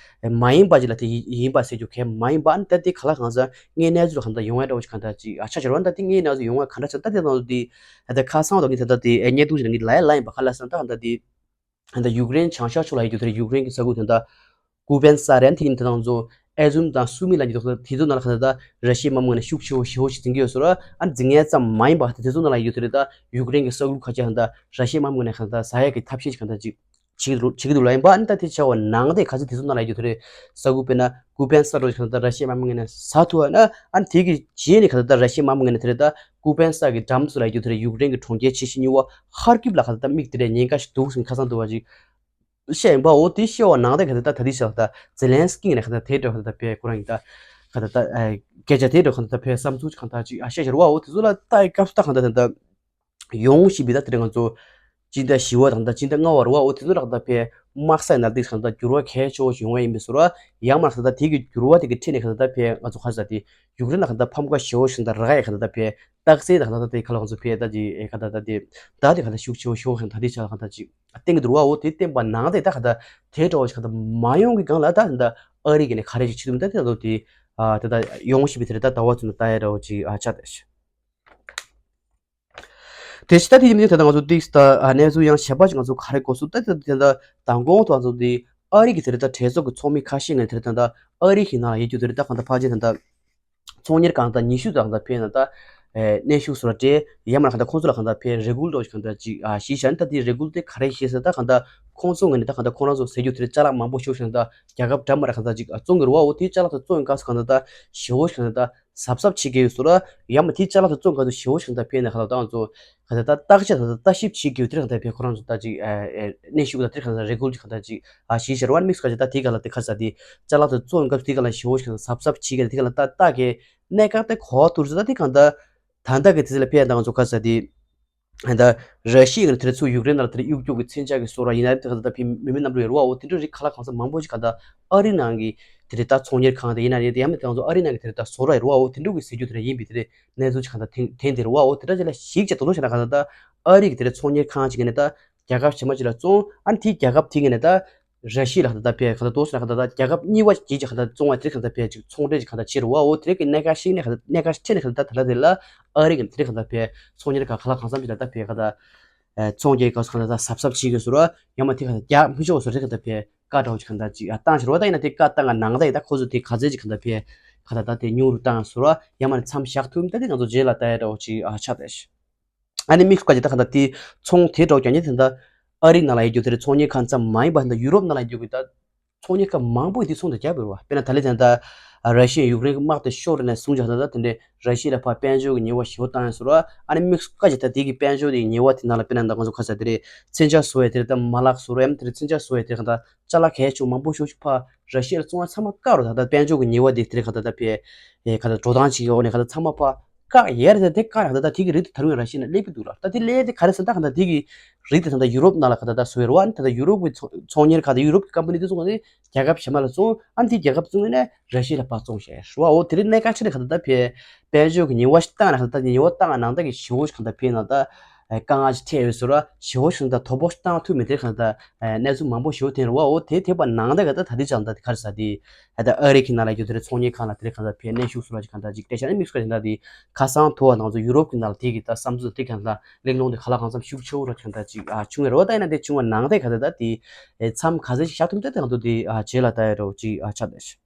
མ་ཡིན་པ་ཅིག་ལ་དེ་ཡིན་པ་ཟེར་རྒྱུ་གལ་མ་ཡིན་པ། ཨ་ནི་ད་དེ་ག་ལ་གང་ཟག་ངའི་གནས་ཚུལ་ལ་གང་ལྟར་ཡོང་བའི་འདྲ་བོ་ཅིག་གང་ལྟར་ཅིག་ཨ་ཆ་ཤར་བ། ད་དེ་ངའི་གནས་ཚུལ་ཡོང་བ་ག་འདྲ་ཆགས་ད་དེ་ནང་དུ་དེ་ད་ཁ་སང་བ་དང་ངས་ད་ད་དེ་བརྙན་ཐུང་ཞིག་ངས་ལ་ཡ་ལ་ཡིན་པ་ག་ལ་སང་ད་གང་ལྟར་དེ་ ད་ཡུཀ་རེན་བྱང་ཤར་ཕྱོགས་ལ་ཡོད་རྒྱུ་དེ་རེད། ཡུཀ་རེན་གྱི་ས་ཁུལ་དེ་ད་ཀུ་པན་ས་རེད། དེ་ཡིན་དེ་དང་ཚོ་ཨེ་ཛུམ་དང་སུ་མི་ལ་ཉིད་དེ་ཚོ་ནང་ལ་ག་ད་ད་ར་ཤི་ཡའི་དམག་མི་ངོས་ནས་ཤུགས་ཆེ་བོ་ཞེ་བོ་ཞིག་འཛིང་གི་ཡོད་ཟེར་ར། ཨ་འཛིང་མཁན་ཙམ་མ་ཡིན་པ་དེ་ཚོ་ནང་ལ་ཡོད་དེ་རེད། ད་ཡུཀ་རེན་གྱི་ས་ཁུལ་ཁ་ཤས་ད་ར་ཤི་ཡའི་དམག་མི་ངོས་ནས་ག་ད་ཟ་ཡག་གི་ཐབས་ཤེས་ཤིག་ག་ད་ཅིག་བྱེད་ཀྱི་འདུག་བྱེད་ཀྱི་འདུག་ལབ་ཡིན་པ། ཨ་ནི་ད་དེ་བྱ་བ་ནང་དེ་ག་ཚོད་དེ་ཚོ་ནང་ལ་ཡོད་དེ་རེད། ས་ཁུལ་དཔེར་ན་ཀུ་པན་ས་རོ་ཞིག་ག་ད་ར་ཤི་ཡའི་དམག་མི་ངོས་ནས་ཟ་ཐུབ་པ་ན། ཨ་ནི་དེ་གི་རྗེས་ནས་ག་ད་ད་ར་ཤི་ཡའི་དམག་མི་ངོས་ནས་དེ་རེད། ད་ཀུ་པན་ས་གི་འགྲམ་ཚོ་ལ་ཡོད་དེ་རེད། ཡུཀ་རེན་གྱི་གྲོང་ཁྱེར་ཆེ་ཤོས་གཉིས་པ་ཧར་ཀིབ་ལ་ག་ད་ད་དམིགས་དེ་རེད། ཉེན་ཁ་ཞིག་འདུག་ཟེར་ཁ་སང་འདུག་བ་ཅིག་བཤད་ཡིན་པའོ། དེ་བཤད་པ་ནང་དེ་ག་ད་ད་ད་དེ་བྱ་བ་ད་ཛེ་ལན་སི་ཀི་ནས་ག་ད་དེ་འདྲ་ག་ད་ད་བས་ཁོ་རང་གི་ད་ག་ད་ད་སྐད་ཆ་དེ་འདྲ་ག་ད་ད་བས་བསམ་ཚུལ་ག་ད་ཅིག་ཨ་བཤད་བཞག་རེད་བའོ། དེ་ཚོ་ལ་ལྟ་ཡི་སྐབས་སུ་ད་ག་ད་ད་ད་ཡོང་བཞིན་པའི་ད་དེ་རིང་ང་ཚོ་སྤྱི་ཟླ་བཞི་པ་དང་ད་སྤྱི་ཟླ་ལྔ་པ་རེད་བ། འོ་དེ་ཚོ་རག་ད་ཕའི་དམག་ས་ནང་དེ་གང་ད་འགྱུར་བ་གལ་ཆེ་བོ་ཞིག་ཡོང་བ་ཡིན་པའི་བཟོ་འདྲ། ཡང་མ་རག་ད་དེ་གི་འགྱུར་བ་དེ་གི་ཁྲིད་ནས་གང་ད་ཕའི་ང་ཚོ་ཁ་ས་དེ་ཡུཀ་རེན་ལ་གང་ད་ཕམ་ཁ་ཞེ་བོ་ཞིག་ད་རག་ཡ་གང་ད་ཕའི་རྟགས་གསལ་ད་གང་ད་དེ་ཁ་ལ་ང་ཚོ་ཕའི་ད་དེ་གང་ད་ད་དེ་ད་དེ་གང་ད་ཤུགས་ཆེ་བོ་ཞིག་གང་ད་དེ་ཆ་ལ་གང་ད་ཅིག་བསྟན་གི་འདུག་བ། འོ་དེ་བསྟན་པ་ནང་དེ་ད་གང་ད་དེ་འདྲ་བོ་ཞིག་གང་ད་མ་ཡོང་གི་སྒང་ལ་ད་གང་ད་ཨ་རི་གི་ནས་ག་རེ་ཞིག་བྱེད་ཐུབ་ད་དེ་ད་དེ་ད་ད་ཡོང་བཞིན་པའི་དེ་རེད། ད་ཟླ་བ་ཚོ་ནས་ད་ཡ་འདྲ་བོ་ཅིག་ཨ་ཆགས་ད་ཤི། དེ་ཕྱི་ད་དེ་ཡིན་མིན་དེ་ད་ང་ཚོ་ཏིག་ད་གནས་ཚུལ་ཡང་གཞན་པ་ཞིག་ང་ཚོ་ག་རེ་གོ་སོང་ད་དེ་ད་མདང་དགོང་དུ་ང་ཚོ་དེ་ཨ་རི་གི་དེ་རེད། ད་གྲོས་ཚོགས་ཀྱི་ཚོགས་མི་ཁ་ཤས་ངས་དེ་རེད། ད་ཨ་རི་གི་ནང་ལ་ཡོད་རྒྱུ་དེ་རེད། ད་གང་ད་ཕལ་ཆེར་ད་ཚོང་གཉེར་ཁང་ད་ཉི་ཤུ་ད་གང་ད་ཕེབས་ན་ད་གནས་བཞུགས་སུ་ལ་སྤྲད་ཡ་མ་གང་ད་ཁོང་ཚོ་ལ་གང་ད་ཕེབས་རེ་སྐུལ་འདྲ་བོ་ཞིག་གང་ད་ཅིག་ཨ་ཞིག་བྱས་ནས། ད་དེ་རེ་སྐུལ་དེ་ག་རེ་ཞིག་ཟེར་ད་གང་ད་ཁོང་ཚོ་ངོས་ནས་ད་གང་ད་ཁོང་རང་ཚོ་ཟེར་རྒྱུ་དེ་རེད། ཅ་ལག་མང་པོ་ཞིག་གང་ད་རྒྱལ་ཁབ་འདྲ་མི་འདྲ་གང་ད་ཅིག་བཙོང་གི་རེད་བ། འོ་དེ་ཅ་ལག་དེ་བཙོང་གི་སྐབས་སུ་གང་ད་ད་ཞེ་བོ་ཞིག་གང་ད་ད་གཟབ་གཟབ་བྱེད་དགོས་ཡོད་ཟེར་ར། ཡང་མ་དེ་ཅ་ལག་དེ་བཙོང་ག་དུས་ཞེ་བོ་ཞིག་ད་ཕེབས་ནས་ཁ་ལ་ད་ང་ཚོ་ག་ད་ད་བརྟག་དཔྱད་ད་ད་ལྟ་ཞིབ་བྱེད་དགོས་དེ་རེད། ག་ད་ཕེབས་ཁོ་རང་ཚོ་ད་ཅིག་ཨ་ཨ་གནས་བཞུགས་ད་དེ་རེད། ག་ད་རེ་སྐུལ་ཅིག་ག་ད་ཅིག་ཨ་ཞིག་བྱས་ར་བ། དམིགས་སུ་བཀར་ཅིག་ད་དེ་ག་ལ་དེ་ཁ་ས་དེ་ཅ་ལག་དེ་བཙོང་ག་དུས་དེ་ག་ལ་ཞེ་བོ་ཞིག་ག་ད་གཟབ་གཟབ་བྱེད་ག་དེ་ག་ལ་ད་ལྟ་གི་གནད་འགག་དེ་གོ་ཐུབ་ཟེར། ད་དེ་ག་ད་ད་ལྟ་གི་དུས་ཚོད་ལ་ཕེབས་ད་ང་ཚོ་ག་ས་དེ། ད་ར་ཤི་ཡ་གི་དེ་ཚོ་ཡུཀ་རེན་ནང་ལ་དེ་གཡུག་རྒྱུག་གི་མཚོན་ཆ་གི་བཟོ་གྲྭ་ཡིན་ན་རེད། ད་ད་ཕི་མི་མི་རྣམ་རོལ་ཡོད་རེད་བ། འོ་དེ་འདྲ་རིགས་ཁ་ལག་གང་ས་མང་པོ་ཞིག་ག་ད་ཨ་རི་ནང་གི་དེ་རེད། ད་ཚོང་གཉེར་ཁང་དེ་ཡིན་ན་རེད། ཡང་མིན་ད་ང་ཚོ་ཨ་རི་ནང་གི་དེ་རེད། ད་བཟོ་གྲྭ་ཡོད་རེད་བ། འོ་དེ་འདྲ་གི་ཟེར་རྒྱུ་དེ་རེད། ཡིན་པའི་དེ་རེད། གནས་ཚུལ་ཞིག་ག་ད་ཐེངས་ཐེངས་དེ་རེད་བ། འོ་དེ་འདྲ་ཅིག་ལ་གཞིགས་བྱས་ད་དུང་བྱས་ན་ག་ད་ད་ཨ་རི་གི་དེ་རེད། ཚོང་གཉེར་ཁང་ཞིག་ནས་ད་རྒྱལ་ཁབ་གཞན་པ་ཅིག་ལ་བཙོང་། ཨ་ནི་དེའི་རྒྱལ་ཁབ་དེ་ངོས་ནས་ད་ར་ཤི་ཡ་ལ་ག་ད་ད་ཕེབས་ག་ད་དོགས་ཟེར་ན་ག་ད་ད་རྒྱལ་ཁབ་གཉིས་པ་ཅིག་ག་ད་བཙོང་བ་དེ་ག་ད་ཕེབས་ཅིག་ཚོང་འབྲེལ་ཅིག་ག་ད་བྱེད་རེད་བ། འོ་དེ་རིགས་ཀྱི་གནད་འགག་ཤིག་ནས་ག་ད་གནད་འགག་ཤིག་ཁྲིད་ནས་ག་ད་ད་ད་དེ་ལ་ཨ་རི་གི་དེ་རིགས་ག་ད་ཕེབས་ཚོང་གཉེར་ཁང་ཁ་ལག་གང་འཚམ་ཅིག་ལ་ད་ཕེབས་ག་ད་ཚོང་རྒྱག་སྐབས་སུ་ག་ད་ད་གཟབ་གཟབ་བྱེད་དགོས་ཟེར་ར། ཡང་མ་དེ་ག་ད་རྒྱག་མི་ཆོག་ཟེར་རེད། ག་ད་ཕེབས་བཀག་འདྲ་བོ་ཅིག་ག་ད་ཅིག་ཨ་བཏང་ཟེར་བ། ད་ཡིན་ན་དེ་བཀག་བཏང་ག་ནང་ད་ཡིན་ད་ཁོ་ཚོ་དེ་ག་ཚད་ཅིག་ག་ད་ཕེབས་ག་ད་ད་དེ་ཉུང་རུ་བཏང་ཟེར་ར། ཡང་མ་ནས་མཚམས་བཞག་ཐུབ་མིན་ད་དེ་ང་ཚོ་རྗེས་ལ་ལྟ་ཡ་འདྲ་བོ་ཅིག་ཨ་ཆགས་བསྡད་ཤག་ཨ་ནི་དམིགས་སུ་བཀར་ཅིག་ད་ག་ད་དེ་ཚོང་དེ་འདྲ་བོ་རྒྱག་མཁན་དེ་ད་ཨ་རི་ནང་ལ་ཡོད་རྒྱུ་དེ་རེད། ཚོང་གཉེར་ཁང་ཙམ་མ་ཡིན་པ་ད་ཡུ་རོབ་ནང་ལ་ཡོད་རྒྱུ་གི་ད་ཚོང་གཉེར་ཁང་མང་པོ་ཡིན་དེ་ཚོང་དེ་རྒྱབ་ཡོད་རེད་བ། དཔེར་ན་ད་ལན་ཅན་ད་ར་ཤི་ཡ་ཡུཀ་རེན་གྱི་དམག་དེ་ཤོར་ནས་བཟུང་ཅིག་ད་ད་དེ་འདྲའི་ར་ཤི་ཡ་ལ་ཕར་དཔལ་འབྱོར་གྱི་ཉེས་པ་ཞེ་པོ་བཏང་ཡོད་ཟེར་བ། ཨ་ནི་དམིགས་སུ་བཀར་ཅིག་ད་དེ་གི་དཔལ་འབྱོར་དེ་གི་ཉེས་པ་དེ་ནང་ལ་དཔེར་ན་ད་ང་ཚོ་ཁ་ས་དེ་རེད། མཚོན་ཆ་བཟོ་བའི་དེ་རེད། ད་མ་ལག་བཟོ་ར་ཡང་དེ་རེད། མཚོན་ཆ་བཟོ་བའི་དེ་རེད། ག་ད་ཅ་ལག་གལ་ཆེ་བོ་མང་པོ་ཞེ་པོ་ཞིག་ཕར་ར་ཤི་ཡ་ལ་བཙོང་བ་ཚང་མ་བཀག་རོགས། ད་ད་དཔལ་འབྱོར་གྱི་ཉེས་པ་དེ་དེ་རེད། ག་ད་ད་ཕར་ཨེ་ག་ད་འགྲོ་སྟངས་ཅིག་ཡོད་ནས་ག་ད་ཚང་མ་ཕར་བཀག་ཡས་རེད། དེ་བཀག་ཡ་ད་ད་དེ་གི་རིགས་དེ་ད་རུང་ཡང་ར་ཤི་ཡ་ནང་སླེབས་ཀྱི་འདུག་ལ། ད་དེ་སླེབས་དེ་ག་རེ་ཟེར་ན་ད་ག་ད་དེ་གི་རིགས་དེ་ད་ད་ཡུ་རོབ་ནང་ལ་ག་ད་ད་བཟོ་ཡ་རེད་བ། ཨ་ནི་ད་ད་ཡུ་རོབ་ཀྱི་ཚོང་ཚོང་གཉེར་ཁང་དང་ཡུ་རོབ་ཀྱི་ཀམ་པ་ནི་དེ་ཚོ་ནི་རྒྱལ་ཁབ་གཞན་པ་ལ་བཙོང་། ཨ་ནི་དེ་རྒྱལ་ཁབ་བཙོང་ནས་ར་ཤི་ཡ་ལ་ཕར་བཙོང་བྱས་རེད་བ། འོ་དེ་རིང་གནད་འགག་ཆེ་ནས་ག་ད་ད་ཕར་དཔལ་འབྱོར་གྱི་ཉེས་པ་ཞིག་བཏང་ན་ག་ད་ད་ཉེས་པ་བཏང་ནང་ད་གི་ཞེ་པོ་ཞིག་ག་ད་ཕར་ནང་ད་དཀའ་ངལ་ཞིག་འཕྲད་ཡོད་ཟེར་བ། ཞེ་པོ་ཞིག་ད་དོ་ཕོག་ཞིག་བཏང་ཐུབ་མེད། དེ་ག་ད་གནས་ཚུལ་མང་པོ་ཞེ་པོ་ཐོན་རེད་བ། འོ་དེ་ཐེབས་པ་ནང་ད་ག་ད་ད་དེ་ཅང་ད་དེ་ག་རེ་ཟེར་དེ་ད་ཨ་རི་གི་ནང་ལ་ཡོད་དེ་རེད། ཚོང་གཉེར་ཁང་ལ་དེ་རེད། ག་ད་ཕར་གནས་བཞུགས་ཟེར་བ་ཅིག་ག་ད་ཅིག་སྤྲད་བཞག་ནས་དམིགས་སུ་བཀར་ད་དེ་ཁ་སང་དུ་བ་ནང་ཚོ་ཡུ་རོབ་ཀྱི་ནང་ལ་དེ་གི་ད་བསམ་ཚུལ་དེ་ག་ད་གླེང་སློང་དེ་ཁ་ལག་གང་འཚམ་ཤུགས་ཆེ་བོ་ར་ག་ད་ཅིག་ཨ་བྱུང་བའི་རེད་བ། ད་ཡིན་ན་དེ་བྱུང་བ་ནང་ད་ག་ད་ད་དེ་མཚམས་ག་ཚད་ཅིག་བཞག་ཐུབ་ད་དེ་ང་ཚོ་དེ་ཨ་རྗེས་ལ་ད་ཡ་འདྲ་བོ་ཅིག་ཨ་ཆགས་བསྡད་ཤག་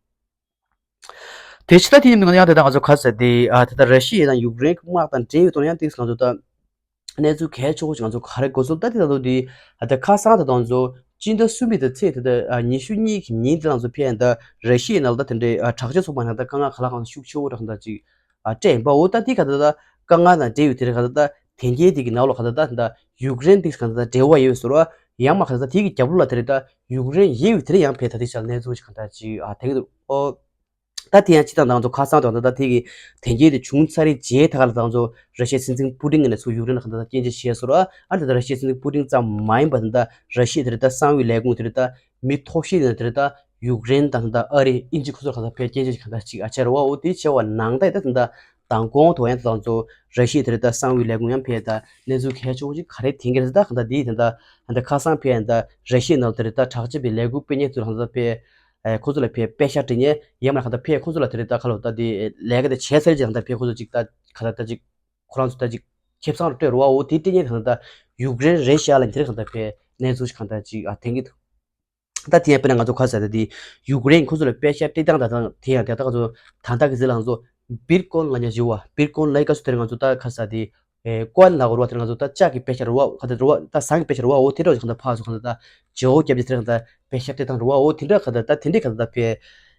དེ་ཕྱི་ད་དེ་ཡིན་ན་ཡང་དེ་ད་ང་ཚོ་ག་ཟེར་དེ་ཨ་ད་ད་ར་ཤི་ཡ་དང་ཡུཀ་རེན་གྱི་དམག་དང་འབྲེལ་ཡོད་དོན་ཡང་ཏིག་ང་ཚོ་ད་གནས་ཚུལ་གལ་ཆེ་བོ་ཞིག་ང་ཚོ་ག་རེ་གོ་སོང་ད་དེ་ད་ལོ་དེ་ཨ་ད་ཁ་སང་ད་ང་ཚོ་སྤྱི་ཟླ་གསུམ་པའི་ད་ཚེས་དེ་ད་ཨ་ཉི་ཤུ་གཉིས་ཀྱི་ཉིན་དེ་ང་ཚོ་ཕེབས་ཡ་ད་ར་ཤི་ཡའི་ནང་ལ་ད་དེ་འདྲའི་ཨ་དྲག་ཆས་ཚོགས་པ་ནང་ད་དཀའ་ངལ་ག་ལ་གང་ཤུགས་ཆེ་བོ་ར་གང་ད་ཅིག་ཨ་སྤྲད་ཡིན་པ། འོ་ད་དེ་ག་ད་ད་དཀའ་ངལ་དང་འབྲེལ་བའི་དེ་རེད། ག་ད་ད་དེ་འགྱེལ་དེ་གི་ནང་ལོགས་ག་ད་ད་ད་ཡུཀ་རེན་དེ་ག་ད་ད་འབྲེལ་བ་ཡོད་ཟེར་བ། ཡང་མ་ག་ད་ད་དེ་གི་རྒྱབ་ལོགས་ལ་དེ་རེད། ད་ཡུཀ་རེན་ཡོད་པའི་དེ་རེད། ཡང་ཕེབས་ད་དེ་ཆ་ལ་གནས་ཚུལ་ཞིག་ག་ད་ཅིག་ཨ་ཐེངས་འདུག་ཨོ། ད་དེ་ཡང་སྤྱི་བཏང་ད་ང་ཚོ་ཁ་སང་དང་ད་ལྟ་དེ་གི་དེ་འགྱེལ་དེ་བྱུང་ཚར་རེད། རྗེས་ད་ག་ལ་ད་ང་ཚོ་ར་ཤི་ཡའི་སྲིད་འཛིན་པུ་ཏིན་གྱི་ནས་ཚུར་ཡུཀ་རེན་ལ་ག་ད་ད་སྐྱོན་བརྗོད་བྱས་ཟེར་བ། ཨ་ད་ད་ར་ཤི་ཡའི་སྲིད་འཛིན་པུ་ཏིན་ཙམ་མ་ཡིན་པ་ད་ད་ར་ཤི་ཡའི་དེ་རེད། ད་གསང་བའི་ལས་ཁུངས་དེ་རེད། ད་མི་མཐོ་ཤོས་དེ་དེ་རེད། ད་ཡུཀ་རེན་དང་ད་ཨ་རི་དབྱིན་ཇི་ཁོ་ཚོར་ག་ད་ཕར་སྐྱོན་བརྗོད་ག་ད་ཅིག་ཨ་བྱས་རེད་བ། འོ་དེ་བྱས་པ་ནང་ད་ད་ད་མདང་དགོང་དུ་ཡང་ད་ང་ཚོ་ར་ཤི་ཡ་དེ་རེད། ད་གསང་བའི་ལས་ཁུངས་ཡང་ཕར་ད་གནས་ཚུལ་གལ་ཆེ་བོ་ཅིག་ག་རེ་འཐེན་གྱི་རེད། ད་གང་ད་འདི་དེ་ད་ད་ཁ་སང་ཕར་ད་ར་ཤི་ཡའི་ནང་དེ་རེད། ད་དྲག་ཆས་པའི་ལས་འགུལ་སྤེལ་མཁན་ཚོ་ལ་གང་ད་ཕར་ཁོ་ཚོ་ལ་ཕར་པེ་ཤག་སྤྲད་མཁན་ཡང་མ་གང་ད་ཕར་ཁོ་ཚོ་ལ་དེ་རེད། ད་ག་ལ་ད་འདི་ལས་ཀ་དེ་བྱས་ཚར་རྗེས་གང་ད་ཕར་ཁོ་ཚོ་ཅིག་ད་ག་ད་ད་ཅིག་ཁོ་རང་ཚོ་ད་ཅིག་ཁེ་བཟང་རུ་སྤྲད་རེད་བ། འོ་དེ་སྤྲད་མཁན་གང་ད་ཡུཀ་རེན་རེད་ཤག་ལབ་དེ་རེད། གང་ད་ཕར་ གནས་ཚུལ་ཞིག་གང་ལྟར་ཅིག་ཨ་ཐོན་གྱི་འདུག་ད་དེ་ཡང་དཔེར་ན་ང་ཚོ་ག་རེ་ཟེར་ད་དེ་ཡུཀ་རེན་ཁོ་ཚོ་ལ་པེ་ཤག་སྤྲད་སྟངས་ད་ད་དེ་ཡང་དེ་ད་ང་ཚོ་ད་ལྟ་གི་ཟེར་ལ་ང་ཚོ་བིར་ཀོན་ལབ་ཉན་ཞུ་བ། བིར་ཀོན་ལབ་སྐབས་སུ་དེར་ང་ཚོ་ད་ག་རེ་ཟེར་དེ་ཀོན་ལབ་དགོས་རེད་བ། དེར་ང་ཚོ་ད་ལྕགས་ཀྱི་པེ་ཤག་རེད་བ། ག་དེ་རེད་བ། ད་ཟངས་ཀྱི་པེ་ཤག་རེད་བ། འོ་དེ་འདྲ་ཞིག་གང་ལྟར་ཕར་ཚུར་གང་ལྟར་ད་བརྗེ་བོ་བརྒྱབ་ཀྱི་དེར་གང་ལྟར་པེ་ཤག་སྤྲད་སྟངས་རེད་བ། འོ་དེ་འདྲ་གང་ལྟར་ད་དེ་འདྲའི་གང་ལྟར་ད་དཔེ་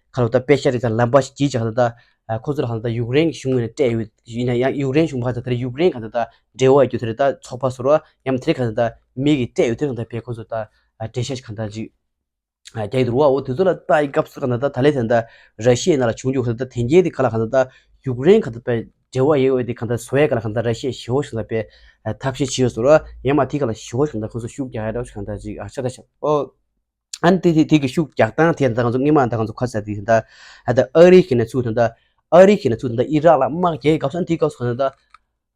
ག་ལ་ད་པེ་ཤག་རེད་ད་ལམ་པ་ཞིག་གྱིས་ཀྱང་གང་ལྟར་ད་ཁོ་ཚོར་གང་ལྟར་ད་ཡུཀ་རེན་གཞུང་ངོས་ནས་སྤྲད་ཡོད། ཡིན་ན་ཡང་ཡུཀ་རེན་གཞུང་གང་ལྟར་དེར་ཡུཀ་རེན་གང་ལྟར་ད་འབྲེལ་བ་ཡོད་རྒྱུ་དེར་ད་ཚོགས་པ་ཟེར་བ་ཡང་མིན་དེར་གང་ལྟར་ད་མི་གིས་སྤྲད་ཡོད་དེར་གང་ལྟར་དཔེ་ཁོ་ཚོ་ད་འགྲེལ་བཤད་ཞིག་གང་ལྟར་ཅིག་རྒྱག་གི་འདུག་ར་བ། འོ་དེ་ཚོ་ལ་ལྟ་ཡི་སྐབས་སུ་གང་ལྟར་ད་ད་ལས་དེ་འདྲ་ར་ཤི་ཡའི་ནང་ལ་བྱུང་རྒྱུ་གང་ལྟར་ད་དེ་འགྱེལ་དེ་ག་ལ་གང་ལྟར་ད་ཡུཀ་རེན་གང་ལྟར་དཔེ་འབྲེལ་བ་ཡོད་དེ་གང་ལྟར་བཟོ་ཡ་ག་ལ་གང་ལྟར་ར་ཤི་ཡས་ཞེ་བོ་ཞིག་ལ་དཔེ་ཐབས་ཤེས་བྱས་ཡོད་ཟེར་ར། ཡང་མ་དེ་ག་ལ་ཞེ་བོ་ཞིག་གང་ལྟར་ཁོ་ཚོ་ཤུགས་རྒྱག་ཡ་འདྲ་བོ་ཞིག་གང་ལྟར་ཅིག་ཨ་ཤ་ད་ཤ་ཨོ། ཨ་ནི་དེ་དེ་དེ་གི་ཤུགས་རྒྱག་སྟངས་དེ་ད་ང་ཚོ་སྔོན་མ་ད་ང་ཚོ་ག་རེ་ཟེར་དེ་ད་ད་ཨ་རི་གི་ནས་ཚུར་ད་ད་ཨ་རི་གི་ནས་ཚུར་ད་ཨི་རག་ལ་དམག་རྒྱག་གི་སྐབས་སུ་ཨ་ནི་དེ་སྐབས་སུ་གང་ལྟར་ད།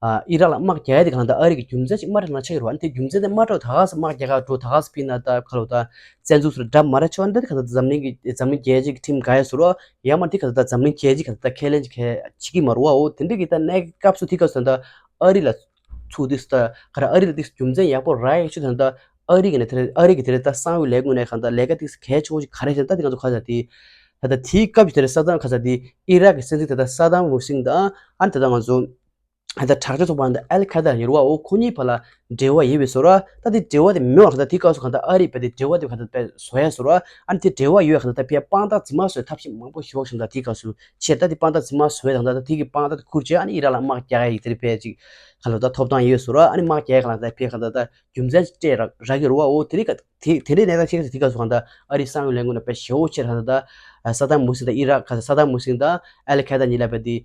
ཨ་ཨི་རག་ལ་དམག་རྒྱག་ཡ་དེ་གང་ལྟར་ཨ་རི་གི་རྒྱུ་མཚན་ཅིག་མ་འགྲོ་ན་ཆགས་ཀྱི་རེད་བ། ཨ་ནི་དེ་རྒྱུ་མཚན་དེ་མ་འགྲོ་ད་ག་ས་དམག་རྒྱག་ག་འགྲོ་ད་ག་ས་ཕིན་ན་ད་ཁ་ལོ་ད་བཙན་འཛུལ་སུ་འདྲ་མ་རེད་ཆོག་ཨ་ནི་དེ་གང་ལྟར་འཛམ་གླིང་གི་འཛམ་གླིང་རྒྱལ་སྤྱི་གི་ཁྲིམས་འགལ་ཡ་ཟེར་རོ། ཡང་མ་དེ་གང་ལྟར་འཛམ་གླིང་རྒྱལ་སྤྱི་གང་ལྟར་ཁས་ལེན་ཅིག་གལ་བྱེད་ཀྱི་མ་རེད་བ། འོ་དེ་འདྲ་གི་ད་གནས་སྐབས་སུ་དེ་ག་ས་ད་ཨ་རི་ལ་ཚུགས་དུས་ད་ག་ར་ཨ་རི་ལ་དེ་རྒྱུ་མཚན་ཡག་པོ་རག་ཡ་ཆུ་ད་ད་ཨ་རི་གི་ནས་དེ་ཨ་རི་གི་དེ་རེད་ད་གསང་བའི་ལས་ཁུངས་ནས་གང་ལྟར་ལས་ཀ་དེ་གལ་ཆེ་བོ་ཞིག་ག་རེ་ཞིག་ད་དེ་ང་ཚོ་ག་ས་དེ་ད་ད་དེའི་སྐབས་ཀྱི་དེ་རེད་ས་དང་ག་ས་དེ་ཨི་རག་གི་སྲིད་འཛིན་དེ་ད་ས་དང་མུ་སིང་དང་ཨ་ནི་དེ་ད་ང་ཚོ། ད་དྲག་སྤྱོད་ཚོགས་པ་འདི་ཨལ་ཁ་ད་ཡོད་རེད་བ། འོ་ཁོ་གཉིས་བར་ལ་འབྲེལ་བ་ཡོད་པའི་བཟོ་འདྲ། ད་དེ་འབྲེལ་བ་དེ་མི་འོང་ད་དེ་སྐབས་སུ་གང་ལྟར་ཨ་རི་བ་དེ་འབྲེལ་བ་དེ་གང་ལྟར་བཟོ་ཡ་བཟོ་འདྲ། ཨ་ནི་དེ་འབྲེལ་བ་ཡོད་གང་ལྟར་ཕའི་དཔང་རྟགས་རྫུན་མ་བཟོ་ཡ་ཐབས་ཤེས་མང་པོ་ཞིག་འོག་ཤིང་ད་དེ་སྐབས་སུ་ཆེ་ད་དེ་དཔང་རྟགས་རྫུན་མ་བཟོ་ཡ་དང་ད་དེ་གི་དཔང་རྟགས་དེ་ཁུར་བྱས་ཨ་ནི་ཨི་རག་ལ་དམག་རྒྱག་ཡ་ཡིག་དེ་རེད་ཕའི་ཅིག་གང་ལྟར་ད་ཐོབ་ཐང་ཡོད་བཟོ་འདྲ། ཨ་ནི་དམག་རྒྱག་ཡ་གང་ལྟར་ཕའི་གང་ལྟར་ད་རྒྱུ་མཚན་ཅིག་སྤྲད་རག་རག་གི་རེད་བ། འོ་དེ་རིགས་དེ་དེ་འདྲའི་གནས་སྟངས་ཤིག་དེ་ག་སུ་གང་ལྟར་ཨ་རིའི་གསང་བའི་ལས་ཁུངས་ནས་དཔེ་ཞེ་བོ་ཆེ་རང་ད་ད་ས་དམ་མུ་སིང་དང་ཨི་རག་ག་ས་དམ་མུ་སིང་དང་ཨལ་ཁ་ད་གཉིས་ལ་དཔེ་དེ་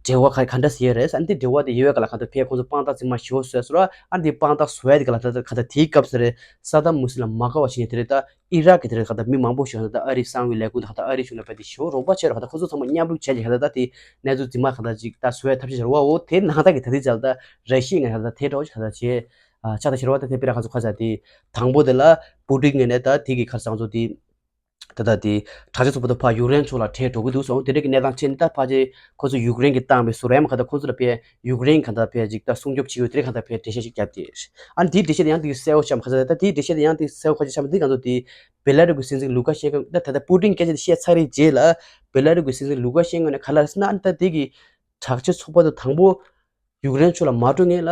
འབྲེལ་བ་ག་ག་འདྲ་ཟེར་ཡོད་རེད། ཨ་འདི་འབྲེལ་བ་དེ་ཡོད་པའི་ག་ལ་གང་ལྟར་ཕའི་ཁོང་ཚོ་དཔང་རྟགས་རྫུན་མ་ཞེ་བོ་བཟོས་སོང་ར། ཨ་འདི་དཔང་རྟགས་བཟོ་ཡ་དེ་ག་ལ་ད་ག་ད་དེའི་སྐབས་སུ་རེད་ས་དམ་མུ་སིང་ལ་མ་དགའ་བ་བྱས་ནས་དེ་རེད་ད་ཨི་རག་གི་དེ་རེད་ག་ད་མི་མང་པོ་ཞིག་ག་ད་ཨ་རིའི་གསང་བའི་ལས་ཁུངས་དང་ག་ད་ཨ་རིའི་གཞུང་ལ་དཔེ་དེ་ཞེ་བོ་རོགས་པ་བྱས་ར། ག་ད་ཁོང་ཚོ་ཚང་མ་མཉམ་རུབ་བྱས་ཀྱི་ག་ད་ད་དེ་གནས་ཚུལ་རྫུན་མ་ག་ད་ཅིག་ད་བཟོ་ཡ་ཐབས་ཤེས་བྱས་ར་བ། འོ་དེ་ནང་ད་གི་ད་དེ་བྱས་ད་ར་ཤི་ཡ་ང་ག་ད་དེ་འདྲ་བོ་ཞིག་ག་ད་བྱས། ཨ་ཆ་ད་ཤེས་ར་བ། ད་དེ་དཔེར་ན་ཁ་ཚོ་ཁ་ཚ་དེ་དང་པོ་དེ་ལ་པུ་ཏིན་ངོས་ནས་ད་དེ་གི་ཁར་སང་ཚོ་དེ་ད་ད་དེ་དྲག་ཆས་ཚོགས་པ་དེ་ཕར་ཡུཀ་རེན་ཕྱོགས་ལ་ཁྲིད་འགྲོ་གི་འདུག་སོང་། དེ་འདྲ་གི་གནས་སྟངས་ཁྲིད་ནས་ད་ཕལ་ཆེར་ཁོ་ཚོ་ཡུཀ་རེན་གི་བཏང་བའི་སུ་རེམ་ཁ་ད་ཁོ་ཚོ་ལ་ཕེ་ཡུཀ་རེན་ག་ད་ཕེ་ཅིག་ད་སྲུང་སྐྱོབ་བྱེད་ཡོད་དེ་རེད། ག་ད་ཕེ་འགྲེལ་བཤད་ཅིག་བརྒྱབ་སྟེ་ཨ་ནི་དེའི་འགྲེལ་བཤད་དེ་ཡང་དེ་གསལ་བོ་ཆགས་མ་ཁ་ཚ་ད་དེའི་འགྲེལ་བཤད་དེ་ཡང་དེ་གསལ་བོ་ཁ་ཅིག་ཆགས་མ་དེ་ག་ཚོ་དེ་བེ་ལ་རུ་གི་སྲིད་འཛིན་ལུ་ཀ་ཤེན་ཀོ་ད་ད་ད་པུ་ཏིན་སྐད་ཆ་དེ་བཤད་ཚར་རེད་རྗེས་ལ་བེ་ལ་རུ་གི་སྲིད་འཛིན་ལུ་ཀ་ཤེན་ཀོ་ནས་ག་ལ་ཟེར་ན་ཨ་ནི་ད་དེ་གི་དྲག་ཆས་ཚོགས་པ་དེ་དང་པོ་ཡུཀ་རེན་ཕྱོགས་ལ་མ་འགྲོ་སྔོན་ལ་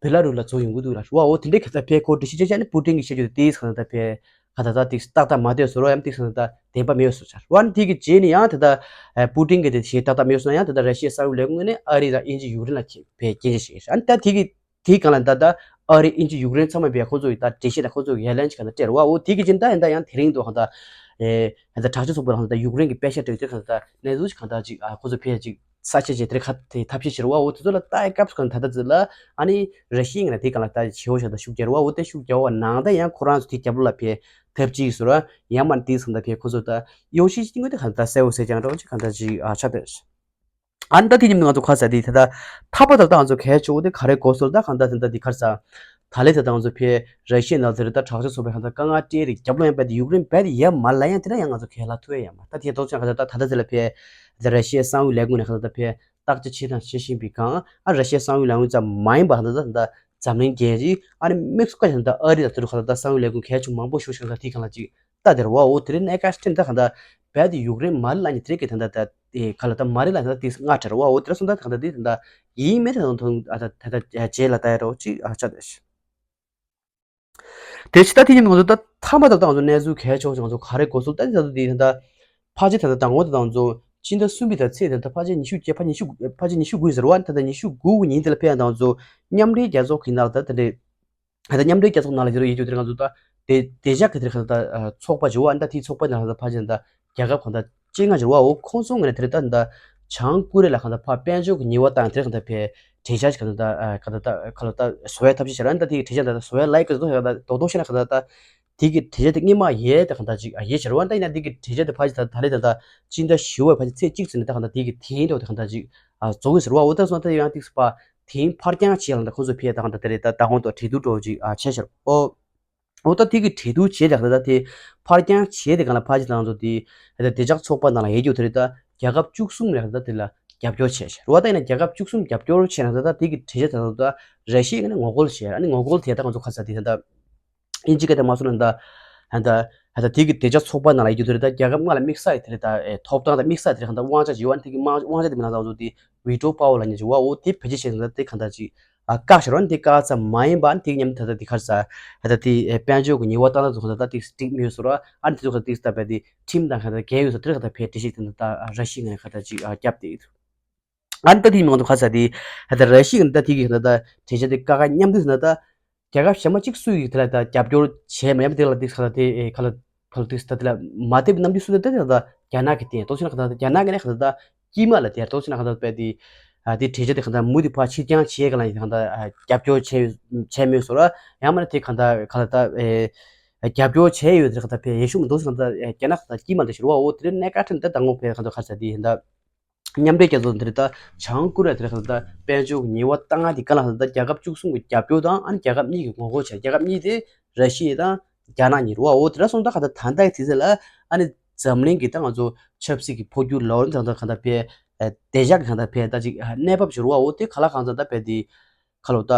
བེ་ལ་རུ་ལ་འཛུལ་ཡོང་གི་འདུག་ལ་རུ་བ། འོ་དེ་འདྲའི་ག་ཚ་ཕེ་ཁོ་འགྲེལ་བཤད་བྱས་བྱས་ནས་པུ་ཏིན་གྱི་བཤད་རྒྱུ་དེ་ཏིས་ག་ཚ་ཕེ་ག་ཚ་ད་ཏིས་ཏག་ཏག་མ་བསྡད་བཟོ་རོགས་ཡང་ཏིས་ག་ཚ་ད་བདེན་པ་མེད་བཟོ་ཆར་བ། དེ་གི་རྗེས་ནས་ཡང་དེ་ད་པུ་ཏིན་གྱི་དེ་བཤད་ཏག་ཏག་མེད་བཟོ་ན་ཡང་དེ་ད་ར་ཤི་ཡའི་གསང་བའི་ལས་ཁུངས་ནས་ཨ་རི་དང་དབྱིན་ཇི་ཡུཀ་རེན་ལ་ཕེ་སྐྱོན་བརྗོད་བྱས། ཨ་ནི་ད་དེ་གི་དེའི་སྒང་ལ་ད་ལྟ་ཨ་རི་དབྱིན་ཇི་ཡུཀ་རེན་ཚང་མ་བས་ཁོང་ཚོ་ཡི་ད་འགྲེལ་བཤད་དང་ཁོང་ཚོ་ཡ་ལན་ཅིག་གང་ལྟར་སྤྲད་རེད་བ། འོ་དེ་གི་ཅིག་ད་ཡིན་ད་ཡང་དེ་རིང་དུ་གང་ལྟར་ཨེ་ད་དྲག་ཆས་ཚོགས་པ་རང་ད་ཡུཀ་རེན་གྱི་པེ་ཤ་སྤྲད་དེ་གང་ལྟར་གནས་ཚུལ་ཅིག་གང་ལྟར་ཅིག་ཨ་ཁོང་ཚོ་ཕལ་ཅིག་ས་ཆ་ཅིག་དེ་ཁ་དེ་ཐབས་ཤེས་བྱེད་རེད་བ། འོ་དེ་ཚོ་ལ་ལྟ་ཡི་སྐབས་སུ་གང་ད་ལྟ་ཚོ་ལ་ཨ་ནི་ར་ཤི་ཡ་ངོས་ནས་དེ་གང་ལ་ལྟ་ཞེ་བོ་ཞིག་ད་ཤུགས་རྒྱག་རེད་བ། འོ་དེ་ཤུགས་རྒྱག་བ་ནང་ད་ཡང་ཁོ་རང་ཚོ་དེ་རྒྱབ་ལོགས་ལ་ཕལ་ཐབས་ཅིག་ཟེར་བ་ཡང་མ་དེ་གང་ལྟར་ཕལ་ཁོང་ཚོ་ད་ཡོ་ཤི་ཅིག་ངོས་དེ་གང་ལྟར་གསལ་བོ་གསལ་རྐྱང་འདྲ་བོ་ཅིག་གང་ལྟར་ཅིག་ཨ་ཆགས་བསྡད། ཨ་ནི་ད་དེ་ཉིན་ང་ཚོ་ག་རེ་ཟེར་དེ་ད་ལྟ་ཐ་པ་ད་ལྟ་ང་ཚོ་གལ་ཆེ་བོ་དེ་ག་རེ་གོ་སོང་ད་གང་ལྟར་དེ་ད་དེ་ག་རེ་ཟེར། ད་ལས་ད་ལྟ་ང་ཚོ་ཕེ་ར་ཤི་ཡའི་ནང་ཚོ་རེད་ད་དྲག་ཆས་ཚོགས་པའི་གང་ལྟར་དཀའ་ངལ་སྤྲད་རེད། རྒྱབ་ལོགས་ཡང་རྦད་དེ་ཡུཀ་རེན་རྦད་དེ་ཡར་མར་ལ་ཡང་དེ་འདྲ་ཡང་ང་ཚོ་གལ་ལ་ཐུག་ཡ་ཡང་མ་ད་དེ་ཐོག་ཆ་ག་ད་ད་ད་ད་ཟེར་ལ་ཕེ་ར་ཤི་ཡའི་གསང་བའི་ལས་ཁུངས་ནས་ག་ད་ད་ཕེ་བརྟག་དཔྱད་བྱེད་དང་བྱེད་བཞིན་པའི་སྒང་ཨ་ར་ཤི་ཡའི་གསང་བའི་ལས་ཁུངས་ཙམ་མ་ཡིན་པ་ག་ད་ད་ད་འཛམ་གླིང་རྒྱལ་སྤྱི་ཨ་ནི་དམིགས་སུ་བཀར་ཞིང་ད་ཨ་རི་ལ་དེ་རུ་ག་ད་ད་གསང་བའི་ལས་ཁུངས་གལ་ཆེ་མང་པོ་ཞིག་ཞིག་ད་དེ་གང་ལ་ཅིག་ལྟ་དེར་བ། འོ་དེ་རིང་གནས་སྐབས་སུ་ད་གང་ལྟར་རྦད་དེ་ཡུཀ་རེན་མ་རེད་ལབ་ནས་དེ་རིང་གི་ད་ལྟ་ད་དེ་ག་ལ་ད་མ་རེད་ལབ་ད་དེ་སྔ་དྲགས་རེད་བ། འོ་དེ་རིང་སོང་ད་གང་ལྟར་དེ་ད་ལྟ་ཡིན་མེད་ད་དུང་ད་ལྟ་རྗེས་ལ་ལྟ་ཡ་རོགས་ཅིག་ཨ་ཆ་དེ་ཤི། དེ་ཕྱི་ད་དེ་ཉིན་ང་ཚོ་ད་ཐ་མ་ད་ལྟ་ང་ཚོ་གནས་ཚུལ་གལ་ཆེ་བ་ང་ཚོ་ག་རེ་གོ་སོང་ད་དེ་ད་ལྟ་དེ་ད་ལྟ་ཕལ་ཆེར་ད་ལྟ་དང་པོ་ད་ང་ཚོ་སྤྱི་ཟླ་གསུམ་པའི་ད་ཚེས་ད་ལྟ་ཕལ་ཆེར་ཉི་ཤུ་བརྒྱད་ཕལ་ཉི་ཤུ་ཕལ་ཆེར་ཉི་ཤུ་དགུ་ཟེར་བ་ད་ལྟ་ཉི་ཤུ་དགུ་གི་ཉིན་དེ་ལ་ཕེབས་ཡ་ད་ང་ཚོ་མཉམ་འབྲེལ་རྒྱལ་ཚོགས་ཀྱི་ནང་ལ་ད་དེ་འདྲའི། ད་ལྟ་མཉམ་འབྲེལ་རྒྱལ་ཚོགས་ནང་ལ་ཡོད་རེད་ཡོད་རྒྱུ་དེ་ང་ཚོ་ད་དེ་དེ་ཞག་གི་དེར་གང་ལྟར་ཚོགས་པ་བྱེད་བ་ཨ་ནི་ད་དེའི་ཚོགས་པ་ནང་ལ་ཕལ་ཆེར་ད་རྒྱལ་ཁབ་གང་ལྟར་བཅོ་ལྔ་བྱེད་བ། འོ་ཁོང་ཚོ་ངོས་ནས་དེར་ད་ད་བྱང་ཀོ་རི་ལ་གང་ལྟར་ཕར་དཔལ་འབྱོར་གྱི་ཉེས་པ་བཏང་དེར་གང་ལྟར་ཕེ་གྲོས་འཆར་ཞིག་གང་ལྟར་ད་གང་ལྟར་ད་གང་ལྟར་ད་བཟོ་བའི་ཐབས་ཤེས་བྱེད་ར། ཨ་ནི་ད་དེ་གྲོས་འཆར་ད་ད་བཟོ་བའི་ལས་ཀ་ད་རྡོག་རྡོག་བཤད་ན་གང་ལྟར་ད་དེ་གི་གྲོས་འཆར་དེ་སྔོན་མ་ཡས་ད་གང་ལྟར་ཅིག་ཡས་བྱེད་ར། ཨ་ནི་ད་ཡིན་ན་དེ་གི་གྲོས་འཆར་དེ་ཕལ་ཆེར་ད་ད་ལས་ད་ད་སྤྱི་ཟླ་བཞི་པའི་ཕལ་ཆེར་ཚེས་གཅིག་ཙམ་ནས་ད་གང་ལྟར་དེ་གི་དེ་ཡིན་འདྲ་བོ་ད་གང་ལྟར་ཅིག་ཨ་རྫོགས་གི་ཟེར་བ། འོ་ད་སོང་ད་ཡང་ཏིག་སི་པ་དེང་ཕར་འགྱངས་བྱས་ལ་ད་ཁོ་ཚོ་ཕེ་ད་གང་ལྟར་དེ་རེད་ད་ད་གོང་དུ་གྲོས་བསྡུར་འགྲོ་ཅིག་ཨ་བྱས་ཤར། ཨོ་ཨོ་ད་དེ་གི་གྲོས་བསྡུར་བྱས་ད་གང་ལྟར་དེ་ཕར་འགྱངས་བྱས་དེ་གང་ལ་ཕར་ཅིག་ད་ང་ཚོ་དེ་ད་བདེ་འཇགས་ཚོགས་པ་ནང་ལ་ཡོད་རྒྱུ་དེ་རེད་ད་རྒྱལ་ཁབ་བཅུ་གསུམ་ལ་ད་དེ་ལ་རྒྱབ་སྐྱོར་བྱས་ཤར་བ། ད་ཡིན་ན་རྒྱལ་ཁབ་བཅུ་གསུམ་རྒྱབ་སྐྱོར་བྱས་ན་ད་ད་དེ་གི་གྲོས་ཆོད་ད་ད་ར་ཤི་ཡ་ནས་ངོ་རྒོལ་བྱས་ཨ་ནི་ངོ་རྒོལ་དེ་ད་ང་ཚོ་ཁ་ས་དེ་ད་ད། ཨིན་ཇི་སྐད་དེ་མ་སོང་ན་ད་ཧ་ད་ཧ་ད་དེ་གི་བདེ་འཇགས་ཚོགས་པ་ནང་ལ་ཡོད་རྒྱུ་དེ་རེད། ད་རྒྱལ་ཁབ་ལྔ་ལ་དམིགས་བསལ་གྱི་དེ་རེད། ད་ཨེ་ཐོབ་ཐང་དང་དམིགས་བསལ་དེ་རེད། ཧ་ད་དབང་ཆ་ཅིག་ཡོད། ཨ་ནི་དེ་གི་དབང་དབང་ཆ་དེ་མི་ལ་ད་ང་ཚོ་དེ་བི་ཊོ་པ་ཝར་ལབ་མཁན་ཅིག་ཡོད་པ། འོ་དེ་བེད་སྤྱོད་བྱས་ན་ད་དེ་གང་ལྟར་ཅིག་ཨ་བཀག་བཞག་རོགས། ཨ་ནི་དེ་བཀག་ཚར་མ་ཡིན་པ་ཨ་ནི་དེ་གི་མཉམ་དུ་ད་ད་དེ་ག་རེ་ཟ་ཧ་ད་དེ་ཨེ་དཔལ་འབྱོར་གྱི་ཉེས་པ་བཏང་ན་ད་ང་ཚོ་ད་དེ་འགྲིག་མི་ཡོད་ཟེར་རོགས། ཨ་ནི་དེ་ཚོ་ག་དེ་ད་བས་དེ་ཁྲིམས་དང་གང་ལྟར་འགལ་ཡོད་ཟེར་དེ་རེད། གང་ལྟར་བས་འགྲེལ་བཤད་དེ་ད་ད་ར་ཤི་ཡ་ནས་གང་ལྟར་ཅིག་ཨ་བརྒྱབ་བསྡད་ཡོད། ཨ་ནི་ད་དེ་ཡིན་མ་གཏོགས་ག་རེ་ཟ་དེ་ཧ་ད་ར་ཤི་ཡ་ནས་ད་དེ་གི་ད་ད་གྲོས་འཆར་དེ་བཀག་མཉམ་དུ་ཟེར་ན་ད་རྒྱལ་ཁབ་གཞན་པ་གཅིག་སུ་ཡིས་དེ་ལ་ད་རྒྱབ་སྐྱོར་བྱས་མ་ཡིན་པ་དེ་ལ་དེ་ག་ད་དེ་ཨེ་ག་ལ་ག་ལ་དེ་ད་དེ་ལ་མ་བསྡད་པའི་རྣམ་འགྱུར་སུ་དེ་ད་དེ་ད་རྒྱ་ནག་གི་དེ་ཏོག་ཙམ་ན་ག་ད་རྒྱ་ནག་གི་ནས་ག་ད་ད་དཀྱིལ་མ་ལ་དེ་ཏོག་ཙམ་ན་ག་ད་བས་དེ་ཨ་དེ་གྲོས་འཆར་དེ་ག་ད་མུ་མཐུད་ཕར་ཕྱིར་འགྱངས་བྱས་ག་ལ་ཡིན་ག་ད་རྒྱབ་སྐྱོར་བྱས་བྱས་མེད་ཟེར་རོགས། ཡང་མིན་ན་དེ་ག་ད་ག་ལ་ད་ཨེ་རྒྱབ་སྐྱོར་བྱས་ཡོད་དེ་ག་ད་བས་ཡེ་ཤུ་མ་ཏོག་ཙམ་ན་ག་ད་རྒྱ་ནག་ག་ད་དཀྱིལ་མ་ལ་དེ་ཞུ་རོགས། འོ་དེ་རིང་གནད་འགག་ཁྲིད་ནས་ད་ད་ངོ་བས་ག་ད་ག་ད་དེ་ཡིན་ད། མཉམ་འབྲེལ་རྒྱལ་ཚོགས་དེ་རེད། ད་བྱང་ཀོ་རི་ཡ་དེ་རེད། ག་ད་དཔལ་འབྱོར་གྱི་ཉེས་པ་བཏང་ཡ་དེ་ག་ལ་ག་ད་རྒྱལ་ཁབ་བཅུ་གསུམ་གྱི་རྒྱབ་སྐྱོར་དང་ཨ་ནི་རྒྱལ་ཁབ་གཉིས་ཀྱི་ངོ་རྒོལ་བྱས། རྒྱལ་ཁབ་གཉིས་དེ་ར་ཤི་ཡ་དང་རྒྱ་ནག་གཉིས་རེད་པ། འོ་དེ་འདྲ་སོང་ད་ག་ད་ད་ལྟའི་དུས་ཚོད་ལ་ཨ་ནི་འཛམ་གླིང་གི་ད་ང་ཚོ་ཆབ་སྲིད་ཀྱི་འཕོ་འགྱུར་ལབ་རེད། ད་ད་ག་ད་བས་བདེ་འཇགས་ཀྱི་ག་ད་བས་ད་ཅིག་གནས་བབ་ཅིག་རེད་པ། འོ་དེ་ག་ལ་གང་ཚ་ད་བས་དེ་ག་ལོ་ད་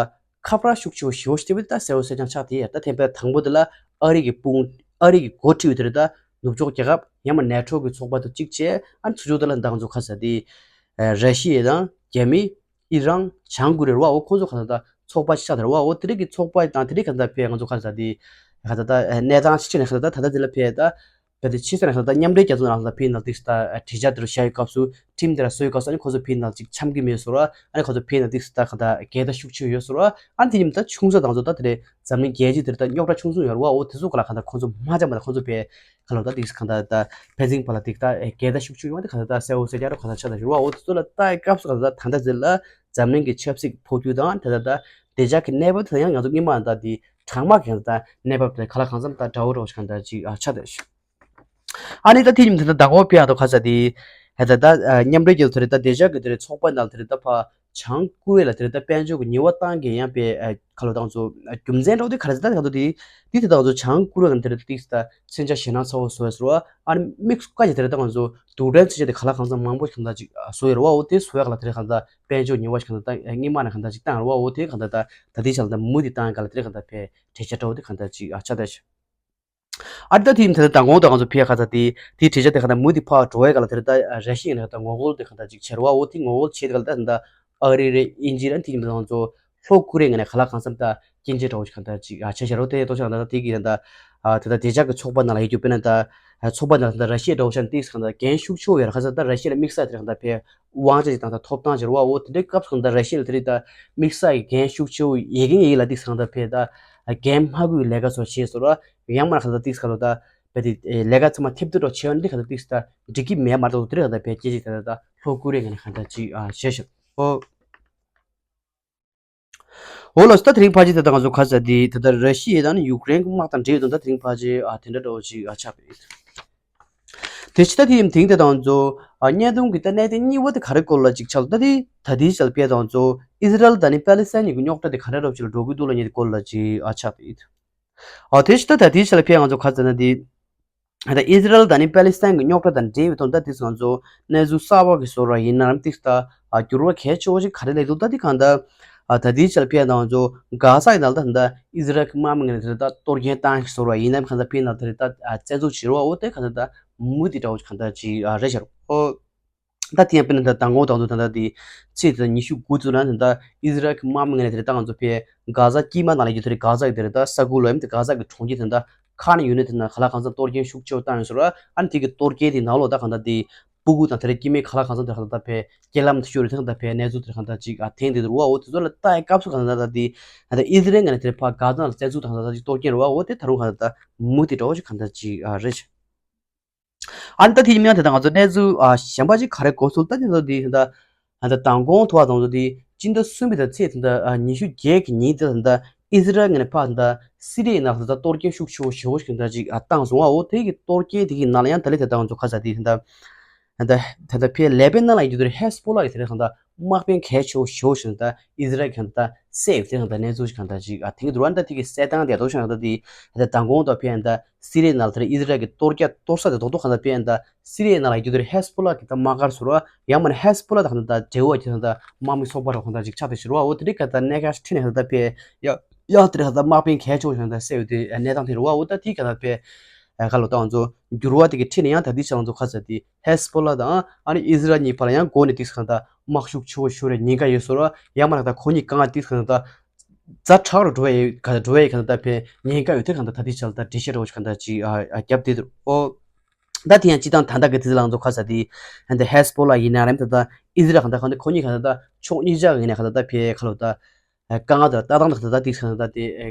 ཁ་པར་ཤུགས་ཆེ་བོ་ཞེ་པོ་ཞིག་དེ་བས་ད་གསལ་པོ་གསལ་རྐྱང་ཆགས་དེ་ཡ། ད་ཐེངས་པ་དང་པོ་དེ་ལ་ཨ་རི་གི་དཔུང་ཨ་རི་གི་འགོ་ཁྲིད་དེ་རེད། ད་ནུབ་ཕྱོགས་རྒྱལ་ཁབ་ཡང་མིན་ན་ནེ་ཊོ་གི་ཚོགས་པ་དང་གཅིག་བྱས། ཨ་ནི་ཚུར་ཕྱོགས་དེ་ལ་ད་ང་ཚོ་ག་ས་དེ་ར་ཤི་ཡ་དང་རྒྱ་མི་ཨི་རན་བྱང་ཀོ་རི་ཡ་རེད་པ། འོ་ཁོང་ཚོ་ག་ས་ད་ཚོགས་པ་ཆགས་དེ་རེད་པ། འོ་དེ་རིགས་ཀྱི་ཚོགས་པ་དང་དེ་རིགས་ག་ས་ད་བས་ང་ཚོ་ག་ས་དེ་ག་ས་ད་གནས་སྟངས་ཕྱི་ཕྱོགས་ནས་ག་ས་ད་ད་ལྟ་དེ་ལ་བས་ད། བས་དེ་ཕྱི་ས་ནས་ད་མཉམ་འབྲེལ་རྒྱལ་ཚོགས་ནང་ལ་ཕེབས་ན་ཏིག་ས་ད་གྲོས་འཆར་དེ་རུ་བཞག་ཡོད་སྐབས་སུ་ཁྲིམས་དེ་ལ་བཟོ་ཡོད་སྐབས་སུ་ཨ་ནི་ཁོ་ཚོ་ཕེབས་ན་ཅིག་འཆམ་གི་མེད་ཟེར་རོགས། ཨ་ནི་ཁོ་ཚོ་ཕེབས་ན་ཏིག་ས་ད་ག་ད་འགལ་ཟླ་ཤུགས་ཆེ་ཡོད་ཟེར་རོགས། ཨ་ནི་དེ་ཉིན་ད་ཆུང་ས་དང་ཚོ་ད་དེ་རེད། འཛམ་གླིང་རྒྱལ་སྤྱི་དེར་ད་རྙོག་དྲ་ཆུང་ཆུང་ཡོད་རེད་པ། འོ་དེ་ཚོ་ག་ལ་ག་ད་ཁོ་ཚོ་མ་འཆམ་པ་ད་ཁོ་ཚོ་ཕེབས་ག་ལ་ད་ཏིག་ས་ག་ད་ད་ཕན་ཚུན་བར་ལ་ཏིག་ད་འགལ་ཟླ་ཤུགས་ཆེ་ཡོང་བ་དེ་ག་ད་ད་གསལ་པོ་གསལ་རྐྱང་རོ་ག་ད་ཆགས་ད་ཡོད་རེད་པ། འོ་དེ་ཚོ་ལ་ལྟ་ཡི་སྐབས་སུ་ག་ད་ད་ད་ད་ཟེར་ལ་འཛམ་གླིང་གི་ཆབ་སྲིད་འཕོ་འགྱུར་དང་དེ་ད་ད་བདེ་འཇགས་ཀྱི་གནས་བབ་དེ་ཡང་ང་ཚོ་སྔོན་མ་ད་དེ་གྲང་དམག་གི་ད་གནས་བབ་དེ་ག་ལ་གང་འཚམ་ད་འདྲ་བོ་འདྲ་བོ་ཞིག་གང་ད་ཅིག་ཨ་ཆགས་བསྡད་ཤག་ཨ་ནི་ད་དེ་ཉིན་དེ་ད་ཟླ་གོང་པའི་ཨ་ཏོ་ཁ་ས་དེ་ཧེ་ད་ད་མཉམ་འབྲེལ་རྒྱལ་ཚོགས་དེ་རེད། ད་བདེ་འཇགས་ཀྱི་དེ་རེད་ཚོགས་པ་ནང་དེ་རེད། ད་ཕ་བྱང་ཀོ་རི་ཡ་ལ་དེ་རེད། ད་དཔལ་འབྱོར་གྱི་ཉེས་པ་བཏང་གི་ཡང་པའི་ཁ་ལོ་ཏང་ཚོ་རྒྱུ་མཚན་འདྲ་བོ་དེ་ག་རེ་ཟེར་ད་ག་ཚོད་དེ་དེ་དེ་ད་ང་ཚོ་བྱང་ཀོ་རི་ཡ་ནང་དེ་རེད། ད་ཏིག་ས་ད་མཚོན་ཆ་ཞེད་སྣང་ཚ་བོ་བཟོ་བས་ཟེར་བ། ཨ་ནི་དམིགས་སུ་བཀར་གྱི་དེ་རེད། ད་ང་ཚོ་རྡུལ་ཕྲན་མཚོན་ཆ་དེ་ག་ལ་གང་འཚམ་མང་པོ་ཞིག་གང་ད་ཅིག་བཟོ་ཡོད་རེད་བ། འོ་དེ་བཟོ་ཡག་ལ་དེ་རེད་གང་ད་དཔལ་འབྱོར་ཉེས་པ་ཞིག་གང་ད་ད་སྔོན་མ་ནས་གང་ད་ཅིག་བཏང་ཡོད་རེད་བ། འོ་དེ་གང་ད་ད་ད་ལྟའི་ཆ་ལ་ད་མུ་མཐུད་བཏང་ག་ལ་དེ་རེད། གང་ད་ཕའི་གྲོས་འཆར་འདྲ་བོ་དེ་གང་ད་ཅིག་ཨ་ཆགས་བསྡད་ཤག་ཨ་ད་དེ་ཡིན་ད་ད་མདང་དགོང་ད་ང་ཚོ་ཕའི་ཁ་ཚ་དེ་དེ་གྲོས་འཆར་དེ་གང་ད་མུ་མཐུད་ཕར་འགྲོ་བའི་ག་ལ་དེ་རེད། ད་ར་ཤི་ཡ་ནས་གང་ད་ངོ་རྒོལ་དེ་གང་ད་ཅིག་བྱས་རེད་བ། འོ་དེ་ངོ་རྒོལ་བྱས་དེ་ག་ལ་ད་ད་ཨ་རི་རེད། དབྱིན་ཇི་རེད། དེ་ཡིན་ད་ང་ཚོ་ལྷོ་ཀོ་རི་ཡ་ནས་ག་ལ་གང་འཚམ་ད་སྐྱོན་བརྗོད་འདྲ་བོ་ཞིག་གང་ད་ཅིག་ཨ་བྱས་ཤག་རོ། དེ་ཏོག་ཙམ་གང་ད་ད་དེ་གི་ད་ད་ད་བདེ་འཇགས་ཀྱི་ཚོགས་པ་ནང་ལ་ཡོད་རྒྱུ་དཔེར་ན་ད་ཚོགས་པ་ནང་ལ་ད་ར་ཤི་ཡ་འདྲ་བོ་ཞིག་ཏིག་ས་གང་ད་འགན་ཤུགས་ཆེ་བོ་ཡོད་རེད། ཁ་ཚ་ད་ར་ཤི་ཡ་ལ་དམིགས་བསལ་དེ་རེད་གང་ད་ཕའི་དབང་ཆ་ཅིག་དང་ད་ཐོབ་ཐང་ཅིག་རེད་བ། འོ་དེ་འདྲའི་སྐབས་སུ་གང་ད་ར་ཤི་ཡ་ལ་དེ་རིགས་ད་དམིགས་བསལ་གྱི་འགན་ཤུགས་ཆེ་བོ་ཡོད་མཁན་ཡིན་ལ་ཏིག་ས་གང་ད་ཕའི་ད་འགན་མ་དགོས་ལས་ཀ་ཚོ་བྱས་ཟེར་བ། ཡང་མིན་ན་གང་ད་ཏིག་ས་གང་ད་ད་བས་དེ་ལས་ཀ་ཚང་མ་ཐེབས་ཐུབ་འདྲ་བྱས་པ་ནི་གང་ད་ཏིག་ས་ད་འགྲིག་གི་མེད་མ་གཏོགས་དེ་རིགས་གང་ད་ཕའི་སྐད་ཅིག་ད་ད་ད་ལྷོ་ཀོ་རི་ཡ་ནས་གང་ད་ཅིག་ཨ་བྱས་ཤག་འོ། འོ་ལགས་སོ། ད་དེ་རིང་ཕལ་ཆེར་ད་ལྟ་ང་ཚོ་ག་ས་དེ་ད་ལྟ་ར་ཤི་ཡ་དང་ནི་ཡུཀ་རེན་གྱི་དམག་དང་འབྲེལ་ཡོད་དོན་དག་དེ་རིང་ཕལ་ཆེར་ཨ་དེ་འདྲ་འདྲ་བོ་ཅིག་ཨ་ཆགས་པ་ཡིན། དེ་ཕྱི་ད་དེ་ཡིན་དེང་དེ་ད་ང་ཚོ་ཨ་བརྙན་ཐུང་གི་ད་གནད་དོན་གཉིས་པ་དེ་ག་རེ་སྐོར་ལ་ཅིག་ཆགས། ད་དེ་ད་དེའི་ཞལ་པས་ད་ང་ཚོ་ཨི་ཟི་རལ་དང་ནི་པ་ལི་སི་ཐན་གཉིས་ཀྱི་རྙོག་དྲ་དེ་ག་རེ་འདྲ་བོ་ཅིག་ལ་འགྲོ་གི་འདུག་ལབ་མཁན་དེ་སྐོར་ལ་ཅིག་ཨ་ཆགས་པ་ཡིན། ཨ་དེ་ཕྱི་ད་ད་དེའི་ཞལ་པས་ང་ཚོ་ག་ས་ན་དེ། ད་ཨི་ཟི་རལ་དང་ནི་པ་ལི་སི་ཐན་གྱི་རྙོག་དྲ་དང་འབྲེལ་བའི་ཐོག་ད་དེ་ང་ཚོ་གནས་ཚུལ་གསར་པ་གི་བཟོ་འདྲ་ཡིན་ནའང་ཏིག་ད་ཨ་འགྱུར་བ་གལ་ཆེ་བོ་ཞིག་ག་རེ་སླེབས་འདུག་ད་དེ་གང་ལྟར་ཨ་ད་དེའི་ཆར་ཕེབས་ང་ཚོ་གྷ་ས་ཡི་ནང་ད་ད་ཨི་ཟི་རལ་གྱི་དམག་མི་ངོས་ནས་དེ་ད་གཏོར་སྐྱོན་བཏང་གི་བཟོ་འདྲ་ཡིན་ནའང་གང་ལྟར་ཕེབས་ང་དེ་ད་ཨ་བཙན་འཛུལ་བྱེད་རོགས། འོ་དེ་གང་ལྟར་ད་མུ་མཐུད་འདྲ་བོ་གང་ལྟར་ཅིག་ཨ་རེད་ཤག་རོ། ཨོ། ད་དེ་ཡང་དཔེར་ན་ད་མདང་དགོང་དང་དུ་ད་ལྟ་དེ་ཚེས་དེ་ཉི་ཤུ་དགུ་ཚུན་ལ་ད་ལྟ་ཨི་ཟི་རལ་གྱི་དམག་མི་ངོས་ནས་དེ་ད་ང་ཚོ་ཕེ་གྷ་ཟ་དཀྱིལ་མ་ནང་ལ་ཡོད་དེ་རེད། གྷ་ཟ་གི་དེ་རེད་ད་ས་ཁུལ་ལ་ཡིན་དེ་གྷ་ཟ་གི་གྲོང་ཁྱེར་དེ་ད་ཁ་ནས་ཡོད་ནས་དེ་ན་ག་ལ་གང་འཚམ་གཏོར་སྐྱོན་ཤུགས་ཆེ་བོ་བཏང་ཡོད་ཟེར་བ། ཨ་ནི་དེ་གི་གཏོར་སྐྱོན་དེ་ནང་ལོགས་ད་གང་ལྟར་དེ་སྤུ་གུ་དང་དེ་རེད་སྐྱེ་དམན་ག་ལ་གང་འཚམ་དེ་གང་ལྟར་ད་ཕེ་རྐྱེན་ལམ་དུ་ཤོར་རེད། དེ་གང་ལྟར་ཕེ་གནས་ཚུལ་དེ་གང་ལྟར་ཅིག་ཨ་ཐེངས་དེ་འདུག་རེད་བ། འོ་དེ་ཚོ་ལ་ལྟ་ཡི་སྐབས་སུ་གང་ལྟར་ད་དེ་ད་ལྟ་ཨི་ཟི་རལ་ངོས་ནས་དེ་ཕ་གྷ་ཟ་ནང་ལ་བཙན་འཛུལ་དང་གང་ལྟར་ཅིག་གཏོར་སྐྱོན་རེད་བ། འོ་དེ་ད་རུང་གང་ལྟར་ད་མུ་མཐུད་འདྲ་བོ་ཞིག་གང་ལྟར་ཅིག་ཨ་རེད། ཨ་ནི་ད་དེ་ཡིན་ན་དེ་ད་ང་ཚོ་གནས་ཚུལ་ཨ་གཞན་པ་ཅིག་ག་རེ་གོ་སོང་ད་དེ་ད་དེ་ད་ད་མདང་དགོང་དུ་བ་དང་དེ་སྤྱི་ཟླ་གསུམ་པའི་ད་ཚེས་དེ་ད་ཨ་ཉི་ཤུ་བརྒྱད་ཀྱི་ཉིན་དེ་ད་ཨི་ཟི་རལ་ངོས་ནས་ཕར་ད་སི་རི་ཡའི་ནང་ལ་ད་གཏོར་སྐྱོན་ཤུགས་ཆེ་བོ་ཞེ་པོ་ཞིག་ད་ཅིག་ཨ་བཏང་སོང་བ། འོ་དེ་གི་གཏོར་སྐྱོན་དེ་གི་ནང་ལ་ཡང་ད་ལེ་དེ་ད་ང་ཚོ་ག་ས་དེ་ད་ད་ད་ཕེ་ལེ་པེ་ནན་ལ་ཡོད་དེ་ཧེ་སི་པོ་ལ་གི་དེ་ད་དམག་དཔོན་གལ་ཆེ་བོ་ཞེ་པོ་ཞིག་ད་ཨི་ཟི་རལ་གི་ད་སེབ་དེ་གང་ལྟར་གནས་ཚུལ་ཞིག་གང་ལྟར་ཅིག་ཨ་ཐེངས་དུ་ར་ད་དེ་གི་གསལ་སྟངས་དེ་ཏོག་ཙམ་གང་ལྟར་དེ་ད་མདང་དགོང་དུ་ཕེ་ད་སི་རི་ཡའི་ནང་ལ་དེ་ཨི་ཟི་རལ་གི་གཏོར་རྒྱག་གཏོར་ས་དེ་རྡོག་རྡོག་གང་ལྟར་ཕེ་ད་སི་རི་ཡའི་ནང་ལ་ཡོད་དེ་ཧེ་སི་པོ་ལ་གི་ད་དམག་སྒར་ཟེར་བ། ཡང་མིན་ན་ཧེ་སི་པོ་ལ་དང་ད་འབྲེལ་བ་གི་ད་དམག་མི་ཚོགས་པ་ར་གང་ལྟར་ཅིག་ཆགས་དེ་ཟེར་བ། འོ་དེ་རིགས་གང་ལྟར་གནད་འགག་ཞིག་ཁྲིད་ནས་གང་ལྟར་ཕེ་ཡ། ཡང་དེར་ཁ་ད་དམག་དཔོན་གལ་ཆེ་བོ་ཞིག་ད་བསད་ཡོད་དེ་གནས་སྟངས་དེ་རེད་བ། འོ་ད་དེ་ག་ད་པས་ཁ་ལོ་ད་ང་ཚོ་འགྱུར་བ་དེ་གི་ཁྲིད་ནས་ཡང་ད་དེ་ཆ་ང་ཚོ་ཁ་ས་དེ་ཧེ་སི་པོ་ལ་དང་ཨ་ནི་ཨི་ཟི་རལ་གཉིས་བར་ལ་ཡང་འགོ་ནས་དེ་ཁ་ད་དམག་ཤུགས་ཆེ་བོ་ཤོར་རེ་ཉེན་ཁ་ཡོད་སོ་ར། ཡང་མ་ཁ་ད་ཁོ་གཉིས་གང་ང་དེ་ཁ་ད་ཛ་དྲག་རུ་འགྲོ་བའི་ག་འགྲོ་བའི་ག་ད་ཕན་ཉེན་ཁ་ཡོད་དེ་ག་ད་ད་དེ་ཆ་ལ་ད་འགྲེལ་བཤད་རོགས་ག་ད་ཅིག་ཨ་ཨ་རྒྱབ་དེ་དུ་ཨོ། ད་དེ་ཡང་སྤྱི་བཏང་ད་ལྟ་གི་དེ་ལ་ང་ཚོ་ཁ་ས་དེ་ཧན་དེ་ཧེ་སི་པོ་ལ་ཡིན་ན་རེམ་ད་ད་ཨི་ཟི་རལ་ག་ད་ག་ད་ཁོ་གཉིས་ག་ད་ད་ཕྱོགས་གཉིས་ཆ་གི་ནས་ག་ད་ད་ཕན་ཁ་ལོ་ད་གང་ང་ད་ལྟ་སྟངས་ད་ག་ད་ད་དེ་ག་ད་ད་དེ་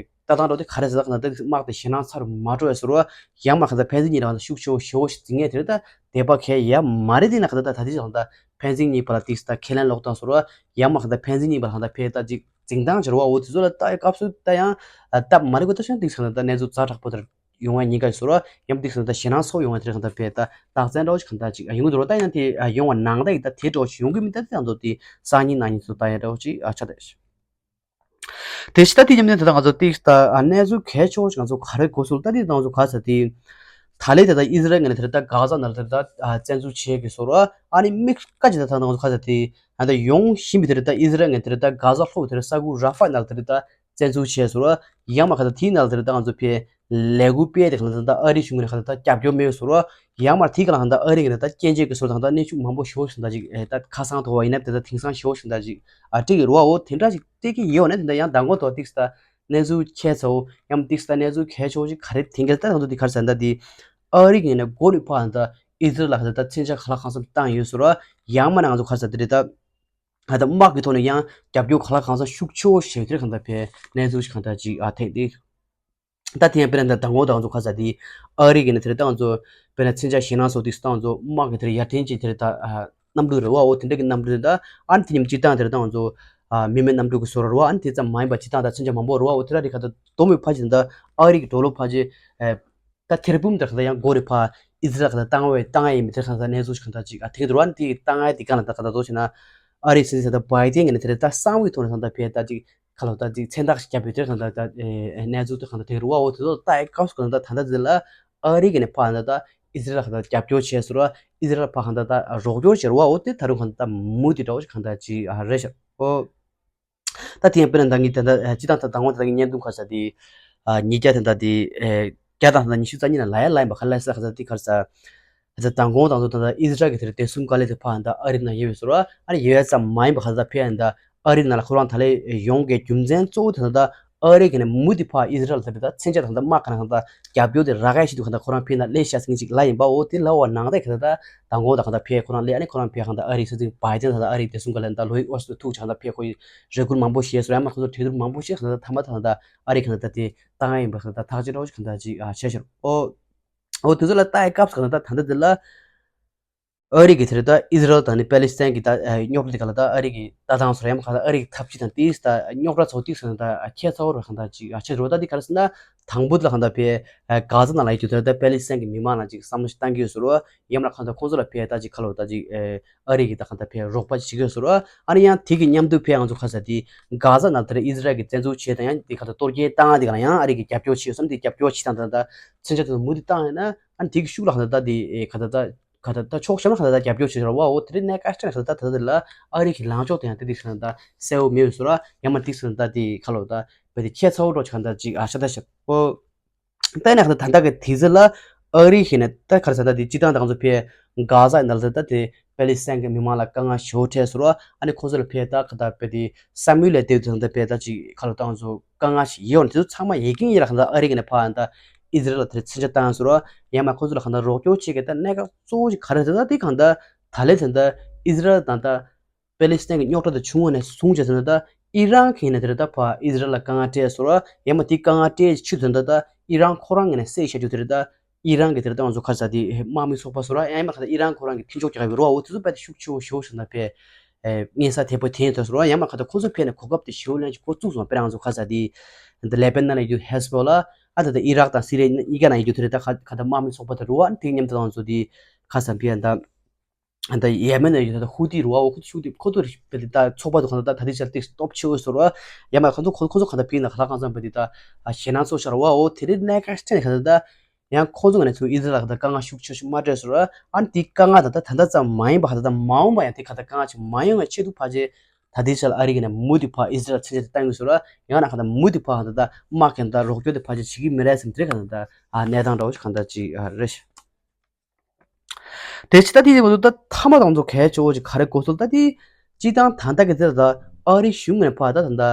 ལྟ་སྟངས་འགྲོ་དེ་ག་རེ་ཟ་ད་ག་ད་ད་དམག་དེ་ཞེད་སྣང་ཚ་རུ་མ་འགྲོ་བས་སོ་ར། ཡང་མ་ག་ད་ཕན་ཚུན་གཉིས་ལ་ག་ད་ཤུགས་ཆེ་བོ་ཞེ་བོ་ཞིག་འཛིང་ངེས་དེ་རེད་ད་དད་པ་གལ་ཡ་མ་རེད། དེ་ན་ག་ད་ད་ད་དེ་ཆ་ལ་ད་ཕན་ཚུན་གཉིས་བར་ལ་དེ་ག་ད་ཁས་ལེན་ལོག་སྟངས་སོ་ར། ཡང་མ་ག་ད་ཕན་ཚུན་གཉིས་བར་ལ་ག་ད་ཕན་ད་ཅིག་འཛིང་སྟངས་ཆེ་རུ་བ་འོ་དེ་ཚོ་ལ་ལྟ་ཡ་སྐབས་སུ་ལྟ་ཡང་སྟབས་མ་རེད་གོ། ད་ཤང་དེ་ག་ད་ད་གནས་ཚུལ་ཛ་དྲག་པོ་དེར་ཡོང་བའི་ཉེན་ཁ་ཡོད་སོ་ར། ཡང་དེ་ག་ད་ད་ཞེད་སྣང་ཚ་བོ་ཡོང་བ་དེ་ག་ད་ཕན་ད་རྟགས་མཚན་འདྲ་བོ་ཞིག་ག་ད་ཅིག་ཡོང་གི་འདུག་ར། ད་ཡང་དེ་ཡོང་བ་ནང་ད་ཡིན་ད་དེ་འདྲ་བོ་ཞིག་ཡོང་གི་མིན་ད་དེ་ཡང་ཚོ་དེ་སང་ཉིན་གནངས་ཉིན་ཚོ་ལྟ་ཡ་འདྲ་བོ་ཅིག་ཨ་ཆ་ད་ཡ་ཞིག་དེ་ཕྱི་ད་དེ་མཉམ་ནས་ད་ལྟ་ང་ཚོ་ཏིག་ད་གནས་ཚུལ་གལ་ཆེ་བོ་ཞིག་ང་ཚོ་ག་རེ་གོ་སོང་ད་དེ་ད་ང་ཚོ་ག་ས་དེ་ད་ལས་དེ་ད་ཨི་ཟི་རལ་ངོས་ནས་དེ་ད་གྷ་ཛ་ནང་ལ་དེ་ད་བཙན་འཛུལ་བྱེད་དགོས་སོ་ར། ཨ་ནི་དམིགས་བཀའ་ཅི་ད་ད་ང་ཚོ་ག་ས་དེ་ད་ད་ཡོང་བཞིན་པའི་དེ་ད་ཨི་ཟི་རལ་ངོས་དེ་ད་གྷ་ཛ་ལྷོ་དེ་ས་ཁུལ་ར་ཧྥ་ནང་ལ་དེ་ད་བཙན་འཛུལ་བྱས་སོ་ར། ཡང་མ་ག་ད་དེའི་ནང་ལ་དེ་ད་ང་ཚོ་ཕེ་ལས་འགུལ་སྤེལ་དེ་ག་ད་ད་ཨ་རི་གཞུང་ངོས་ནས་ག་ད་ད་རྒྱབ་སྐྱོར་མེད་སོ་ར། ཡང་མ་དེའི་ག་ལ་ག་ད་ཨ་རི་ངོས་ནས་ད་སྐྱོན་བརྗོད་ཀྱི་སོ་ད་ད་གནས་ཤུགས་མང་པོ་ཞེ་བོ་ཞིག་ད་ཅིག་ད་ཁ་སང་ཐོག་བ་ཡིན་ན་དེ་ད་དེང་སང་ཞེ་བོ་ཞིག་ད་ཅིག་ཨ་ཏིག་རུ་བ་འོ་དེ་འདྲ་ཞིག་སྟེ་གི་ཡོད་ནས་དེ་འདྲ་ཡང་མདང་དགོང་ཐོག་ཏིག་ས་གནས་ཚུལ་ཁྱད་མཚར་བོ་ཡང་ཏིག་ས་གནས་ཚུལ་གལ་ཆེ་བོ་ཞིག་ག་རེ་དེང་གི་ལྟ་ང་ཚོ་འདི་གར་ས་འདྲ་འདི་ཨ་རི་གི་ནས་མགོ་ནས་ཕར་འདྲ་ཨི་ཟི་རལ་ལ་ག་ད་མཚོན་ཆ་ག་ལ་གང་འཚམ་བཏང་ཡོད་ཟེར་བ། ཡང་མ་ན་ང་ཚོ་གར་ས་འདི་རེད་ད། ད་དམག་གི་ཐོག་ནས་ཡང་རྒྱབ་སྐྱོར་ག་ལ་གང་འཚམ་ཤུགས་ཆེ་བོ་ཞིག་དེར་གང་ད་ཕེ་གནས་ཚུལ་ཞིག་གང་ད་ཅིག་ཨ་ཐེངས་འདི། ད་དེ་ཡང་དཔེར་ན་ད་ལྟ་ངོ་ད་ང་ཚོ་ག་ས་འདི་ཨ་རི་གི་ནས་དེ་རེད་ད་ང་ཚོ་དཔེར་ན་མཚོན་ཆ་ཞེད་སྣང་སོགས་དེ་སྟངས་ཚོ་དམག་གི་དེར་ཡར་ཐོན་ཅིག་དེར་ད་ཨ། གནམ་གྲུ་རེད་བ། འོ་དེ་འདྲ་གི་གནམ་གྲུ་དེ་འདྲ་ཨ་ནི་དེ་མཉམ་སྤྱིར་བཏང་དེར་ད་ང་ཚོ་ཨ་མི་མེད་གནམ་གྲུ་གི་བཟོ་འདྲ་རེད་བ། ཨ་ནི་དེ་ཙམ་མ་ཡིན་པ་སྤྱིར་བཏང་ད་མཚོན་ཆ་མང་པོ་རེད་བ། འོ་དེ་འདྲ་རེད་ག་ད་དོ་མི་ཕ་ཅི་ད་ཨ་རི་གི་ཌོ་ལར་ཕ་ཅི་ཨེ་ད་ཐེར་འབུམ་དེར་ག་ད་ཡང་སྒོ་རེ་ཕ་ཨི་ཟི་རལ་ག་ད་བཏང་བའི་བཏང་ཡ་ཡིན་མི་དེར་ག་ད་གནས་ཚུལ་ཞིག་ག་ད་ཅིག་ཨ་དེ་གི་འདུག་ར། ཨ་ནི་དེ་བཏང་ཡ་དེ་ག་ལ་ད་ག་ད་དོ་ཞེ་ན་ཨ་རི་སྲིད་འཛིན་ད་བྷའི་ཏིན་གི་ནས་དེར་ད་གསང་བའི་ཐོག་ནས་ག་ད་ཕེ་ད་ཅིག་ཁ་ལོ་ད་ཅིག་མཚན་རྟགས་ཤིག་བརྒྱབ་པའི་དེར་གང་ལྟར་ད་ཨེ་གནས་ཚུལ་དེ་གང་ལྟར་དེ་རུ་བ་འོ་དེ་ཚོ་ལྟ་ཡི་སྐབས་སུ་གང་ལྟར་ད་ལྟ་འདི་ལ་ཨ་རི་གི་ནས་ཕར་གང་ལྟར་ད་ཨི་ཟི་རལ་གང་ལྟར་རྒྱབ་སྐྱོར་བྱས་སོ་ར། ཨི་ཟི་རལ་ཕར་གང་ལྟར་ད་རོགས་སྐྱོར་བྱས་རུ་བ་འོ་དེ་ད་རུང་གང་ལྟར་ད་མུ་དེ་འདྲ་བོ་ཞིག་གང་ལྟར་ཅིག་ཨ་རེད་ཤག་ཨོ། ད་དེ་ཡང་དཔེར་ན་ད་ངས་ད་ལྟ་སྤྱི་བཏང་ད་དང་པོ་ད་ངས་བརྙན་ཐུང་ཁ་ས་དེ་ཨ་ཉིས་བརྒྱ་ད་ལྟ་དེ་ཨེ་བརྒྱ་དང་ད་ལྟ་ཉི་ཤུ་རྩ་གཉིས་ནང་ལ་ཡ་ལ་ཡིན་པ་ག་ལ་ས་ག་ས་དེ་ག་ས། ད་མདང་དགོང་དང་ཚོ་ད་ལྟ་ཨི་ཟི་རལ་གྱི་དེར་བདེ་སྲུང་བཀའ་བློན་དེ་ཕར་ད་ཨ་རི་ནང་ཡོད་པའི་ཟུར་ཨ་རི་ཡོད་ཙམ་མ་ཡིན་པ་ག་ད་ཕེ་ཡ་ད་ཨ་རི་ནང་ལ་ཁོ་རང་ད་ལས་ཡོང་གི་རྒྱུ་མཚན་གཙོ་བོ་དེ་ད་ཨ་རི་གི་ནས་མུ་དེ་ཕར་ཨི་ཟི་རལ་ད་ད་མཚོན་ཆ་དང་ད་དམག་ག་ན་ད་རྒྱབ་སྐྱོར་དེ་རག་ཡ་ཞིག་འདུག་ག་ད་ཁོ་རང་ཕེ་ན་ལས་ཤ་ཟིན་ཅིག་ལ་ཡིན་པ་འོ་དེ་ལ་བ་ནང་ད་ག་ད་ད་མདང་དགོང་ད་ག་ད་ཕེ་ཁོ་རང་ལས་ཨ་ནི་ཁོ་རང་ཕེ་ག་ད་ཨ་རི་སྲིད་འཛིན་བྷའི་ཏན་ད་ད་ཨ་རི་བདེ་སྲུང་བཀའ་བློན་ད་ལོ་ཡིག་ཨོ་སི་ཐུག་ཆ་ད་ཕེ་ཁོ་ཡི་རེ་སྐུལ་མང་པོ་བྱས་སོ་ཡང་མ་ཁོ་ཚོ་གྲོས་བསྡུར་མང་པོ་བྱས་ག་ད་ཐ་མ་ད་ད་ཨ་རི་ག་ད་ད་དེ་ད་ང་ཡིན་པ་ག་ད་ཐག་གཅོད་རོགས་ག་ད་ཅིག་ཨ་བྱས་ཤར་ཨོ། འོ་དེ་ཚོ་ལ་ལྟ་ཡི་སྐབས་སུ་གང་ལྟར་ད་ལྟ་འདི་ལ་ཨ་རི་གི་དེ་རེད་ད་ཨི་ཟི་རལ་དང་ནི་པེ་ལི་སི་ཐན་གི་ད་རྙོག་དྲ་དེ་ག་ལ་ད་ཨ་རི་གི་ལྟ་སྟངས་སུ་རེད་ཡ་མ་ག་ད་ཨ་རི་གི་ཐབས་ཇུས་དང་དེའི་ད་རྙོག་དྲ་ཚོ་དེ་སོང་ད་ཁྱད་མཚར་བོ་ར་གང་ད་ཅིག་ཨ་ཆེ་རོ་ད་དེ་ག་རེ་ཟེར་ན་དང་པོ་དེ་ལ་གང་ད་པེ་གྷ་ཛ་ནང་ལ་ཡི་དུས་དེ་རེད་ད་པེ་ལི་སི་ཐན་གི་མི་མང་ལ་ཅིག་བསམ་བློ་ཞིག་བཏང་གི་ཡོད་ཟེར་རོ་ཡ་མ་གང་ད་ཁོང་ཚོ་ལ་པེ་ད་ཅིག་ག་ལོ་ད་ཅིག་ཨ་རི་གི་ད་གང་ད་པེ་རོགས་པ་ཅིག་བྱེད་གི་ཡོད་ཟེར་རོ་ཨ་ནི་ཡང་དེ་གི་མཉམ་དུ་པེ་ང་ཚོ་ག་ས་དེ་གྷ་ཛ་ནང་དེ་རེད་ཨི་ཟི་རལ་གི་བཙན་འཛུལ་བྱས་དང་ཡང་དེ་ག་ད་གཏོར་སྐྱོན་བཏང་དེ་ག་ལ་ཡང་ཨ་རི་གི་རྒྱབ་སྐྱོར་བྱས་ཡོད་བསམ་དེ་རྒྱབ་སྐྱོར་བྱས་དང་ད་ད་མཚོན་ཆ་དེ་ཚོ་མུ་མཐུད་བཏང་ཡོད་ན། ཨ་ནི་དེ་གི་ཤུགས་ལ་ག་ད་ད་དེ་ག་ད་ད་ག་ད་ད་ཕྱོགས་གཞན་ལ་ག་ད་ད་རྒྱབ་སྐྱོར་བྱེད་ར་བ་འོ་དེ་རིང་གནས་སྐབས་ཅན་ག་ད་ད་ད་དེ་ལ་ཨ་རི་གི་ལངས་ཕྱོགས་དེ་ཡང་དེ་དེ་ག་ད་ད་གསལ་བོ་མེད་པའི་བཟོ་ར་ཡང་མ་དེ་ག་ད་ད་དེ་ག་ལོ་ད་བས་དེ་ཁྱད་མཚར་བོ་འགྲོ་ཅིག་ག་ད་ཅིག་ཨ་ཤ་ད་ཤ་འོ། ད་ནས་ག་ད་ད་ད་གི་དེ་ཚོ་ལ་ཨ་རི་གི་ནས་ད་ག་རེ་ཟེར་ད་དེ་སྤྱི་བཏང་ད་ང་ཚོ་ཕེ་གྷ་ཛ་ནང་ལ་ད་དེ་པེ་ལི་སི་ཐན་གི་མི་མང་ལ་དཀའ་ངལ་ཞེ་པོ་འཕྲད་སོང་ར་ཨ་ནི་ཁོ་ཚོ་ལ་ཕེ་ད་ག་ད་བས་དེ་བསམ་ཡུལ་ལས་དེ་དང་ད་བས་ད་ཅིག་ག་ལོ་ད་ང་ཚོ་དཀའ་ངལ་ཞིག་ཡོད་ནས་དེ་ཚོ་ཚང་མ་ཡི་གེ་ཡིན་ར་གང་ལྟར་ཨ་རི་གི་ནས་ཕར་ཡང་ད་ཨི་ཟི་རལ་ལ་དེར་མཚོན་ཆ་བཏང་ཟེར་རོ། ཡང་མ་ཁོ་ཚོ་ལ་གང་ལྟར་རོགས་སྐྱོར་བྱེད་མཁན་ད་གནད་འགག་གཙོ་བོ་ཞིག་ག་རེ་རེད་ད་དེ་གང་ལྟར་ད་ལན་ཚན་ད་ཨི་ཟི་རལ་དང་ད་པེ་ལི་སི་ཐན་གྱི་རྙོག་དྲ་དེ་བྱུང་བ་ནས་བཟུང་བྱས་ཟེར་ན་ད་ཨི་རན་གྱི་ནས་དེར་ད་ཕར་ཨི་ཟི་རལ་ལ་དཀའ་ངལ་སྤྲད་ཟེར་རོ། ཡང་མ་དེ་དཀའ་ངལ་སྤྲད་ཆུ་དེ་ད་ད་ཨི་རན་ཁོ་རང་གི་ནས་སེལ་བྱ་རྒྱུ་དེ་རེད་ད། ཨི་རན་གྱི་དེར་ད་ང་ཚོ་ཁ་ས་དེ་དམག་མི་ཚོགས་པ་ཟེར་རོ། ཡང་མ་ཁ་ད་ཨི་རན་ཁོ་རང་གི་མཐུན་ཕྱོགས་ཀྱི་ར་བའི་རོ་འོ་དེ་ཚོ་དཔེ་དེ་ཤུགས་ཆེ་བོ་ཞེ་པོ་ཞིག་ད་ཕེ། ཨེ་ངན་ས་དེ་པོ་དེ་ཡིན་ཐོས་སོ་ཡང་མ་ག་ད་ཁོ་ཚོ་ཕེ་ནས་གོ་སྐབས་དེ་ཞེ་པོ་ལེན་གྱི་འགོ་བཙུགས་སོང་། དཔེར་ན་ང་ཚོ་ཁ་ས་དེ་འདི་ལེ་པན་ནན་ལ་ཡོད་རྒྱུ་ཧེ་སི་པོ་ལ་ཨ་ད་ད་ཨི་རག་དང་སི་རི་ཡ་གཉིས་ཀ་ན་ཡོད་རྒྱུ་དེ་རེད། ད་ཁ་ཁ་ད་དམག་མི་ཚོགས་པ་དེ་རུ་བ་དེ་མཉམ་དུ་ང་ཚོ་དེ་ཁ་ས་ཕེ་ཡ་ད་ད་ཡེ་མེན་ན་ཡོད་ད་ཧུ་ཏི་རུ་བ་འོ་ཁོ་ཚོ་ཤུགས་དེ་ཁོ་ཚོ་རེ་ཕེ་དེ་ད་ཚོགས་པ་དེ་ཁ་ད་ད་ད་དེ་ཆ་དེ་སྟོབས་ཆེ་བོ་སོ་ར་ཡང་མ་ཁོ་ཚོ་ཁོ་ཁོ་ཚོ་ཁ་ད་ཕེ་ན་ཁ་ལ་གང་ཚང་ཕེ་དེ་ད་ཞེད་སྣང་ཚོ་ཤར་བ་འོ་དེ་རེད། གནད་འགག་ཆེ་ནས་ཁ་ད་ད། ཡང་ཁོ་ཚོ་ང་ཚོ་ཨི་ཟི་རལ་ལ་ག་ད་དཀའ་ངལ་ཤུགས་ཆེ་ཤུགས་མ་སྤྲད་ཟེར་ར། ཨ་ནི་དེའི་དཀའ་ངལ་ད་ལྟ་ད་ལྟ་ཙམ་མ་ཡིན་པ་ག་ད་ད་མ་འོངས་པ་ཡང་དེ་ག་ད་དཀའ་ངལ་ཅིག་མ་ཡོང་བའི་ཆེད་དུ་ཕལ་ཆེར་ ད་ལྟའི་ཆར་ལ་ཨ་རི་གིས་ནས་མུ་མཐུད་ཕར་ཨི་ཟི་རལ་མཚོན་ཆ་དེ་བཏང་གི་ཡོད་ཟེར་བ། ཡང་ན་གང་ལྟར་མུ་མཐུད་ཕར་གང་ལྟར་དམག་གི་གང་ལྟར་རོགས་སྐྱོར་དེ་ཕར་ཆེར་བྱེད་ཀྱི་མིན་རེད་བསམ་དེ་གང་ལྟར་ཨ་གནས་སྟངས་འདྲ་བོ་ཞིག་གང་ལྟར་ཅིག་ཨ་རེད་ཤག་དེ་ཕྱི་ད་དེ་ཡིན་དུས་ད་མཐའ་མ་དང་ཚོ་གལ་ཆེ་བོ་ཅིག་ག་རེ་གོ་ཚུལ་ད་དེ་སྤྱི་བཏང་ད་ལྟ་གི་དེ་ད་ཨ་རི་གཞུང་ནས་ཕར་ད་ད་ད་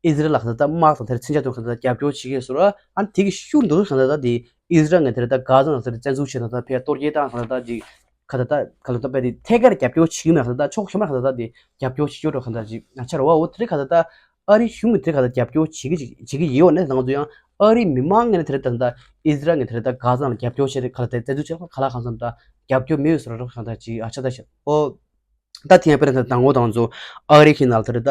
ཨི་ཟི་རལ་ལ་གང་ལྟར་དམག་དང་དེར་མཚོན་ཆ་དང་གང་ལྟར་རྒྱབ་སྐྱོར་བྱེད་ཀྱི་ཡོད་ཟེར་བ། ཨ་ནི་དེ་གི་ཤུགས་འདུག་གང་ལྟར་ད་དེ་ཨི་ཟི་རལ་ངས་དེར་ད་གྷ་ཛ་ནང་དེར་བཙན་འཛུལ་བྱས་ན་ད་ཕར་གཏོར་རྒོལ་བཏང་གང་ལྟར་ད་ཅིག་གང་ལྟར་ད་གང་ལྟར་ད་དཔེ་དེ་ཐད་ཀར་རྒྱབ་སྐྱོར་བྱེད་ཀྱི་མེད་གང་ལྟར་ད་ཕྱོགས་གཞན་མ་གང་ལྟར་ད་དེ་རྒྱབ་སྐྱོར་བྱེད་ཀྱི་ཡོད་འགྲོ་གང་ལྟར་ཅིག་ང་ཆ་ར་བ་འོ་དེ་རེད་གང་ལྟར་ད། ཨ་རིའི་གཞུང་གིས་དེར་ག་ལ་རྒྱབ་སྐྱོར་བྱེད་ཀྱི་བྱེད་ཀྱི་ཡོད་ནས་ང་ཚོ་ཡང་ཨ་རིའི་མི་མང་ངོས་ནས་དེར་ད་ལྟ་ཨི་ཟི་རལ་ངོས་དེར་ད་གྷ་ཛ་ལ་རྒྱབ་སྐྱོར་བྱས་ཏེ་ག་ལ་དེ་བཙན་འཛུལ་བྱས་ག་ལ་གང་འཚམ་ད་རྒྱབ་སྐྱོར་མེད་ཟེར་རོགས་གང་ལྟར་ཅིག་ཨ་ཆ་ད་ཤག་ཨོ། ད་ཐེངས་དཔེར་ན་ད་དང་པོ་དང་ཚོ་ཨ་རི་གི་ནང་དེར་ད་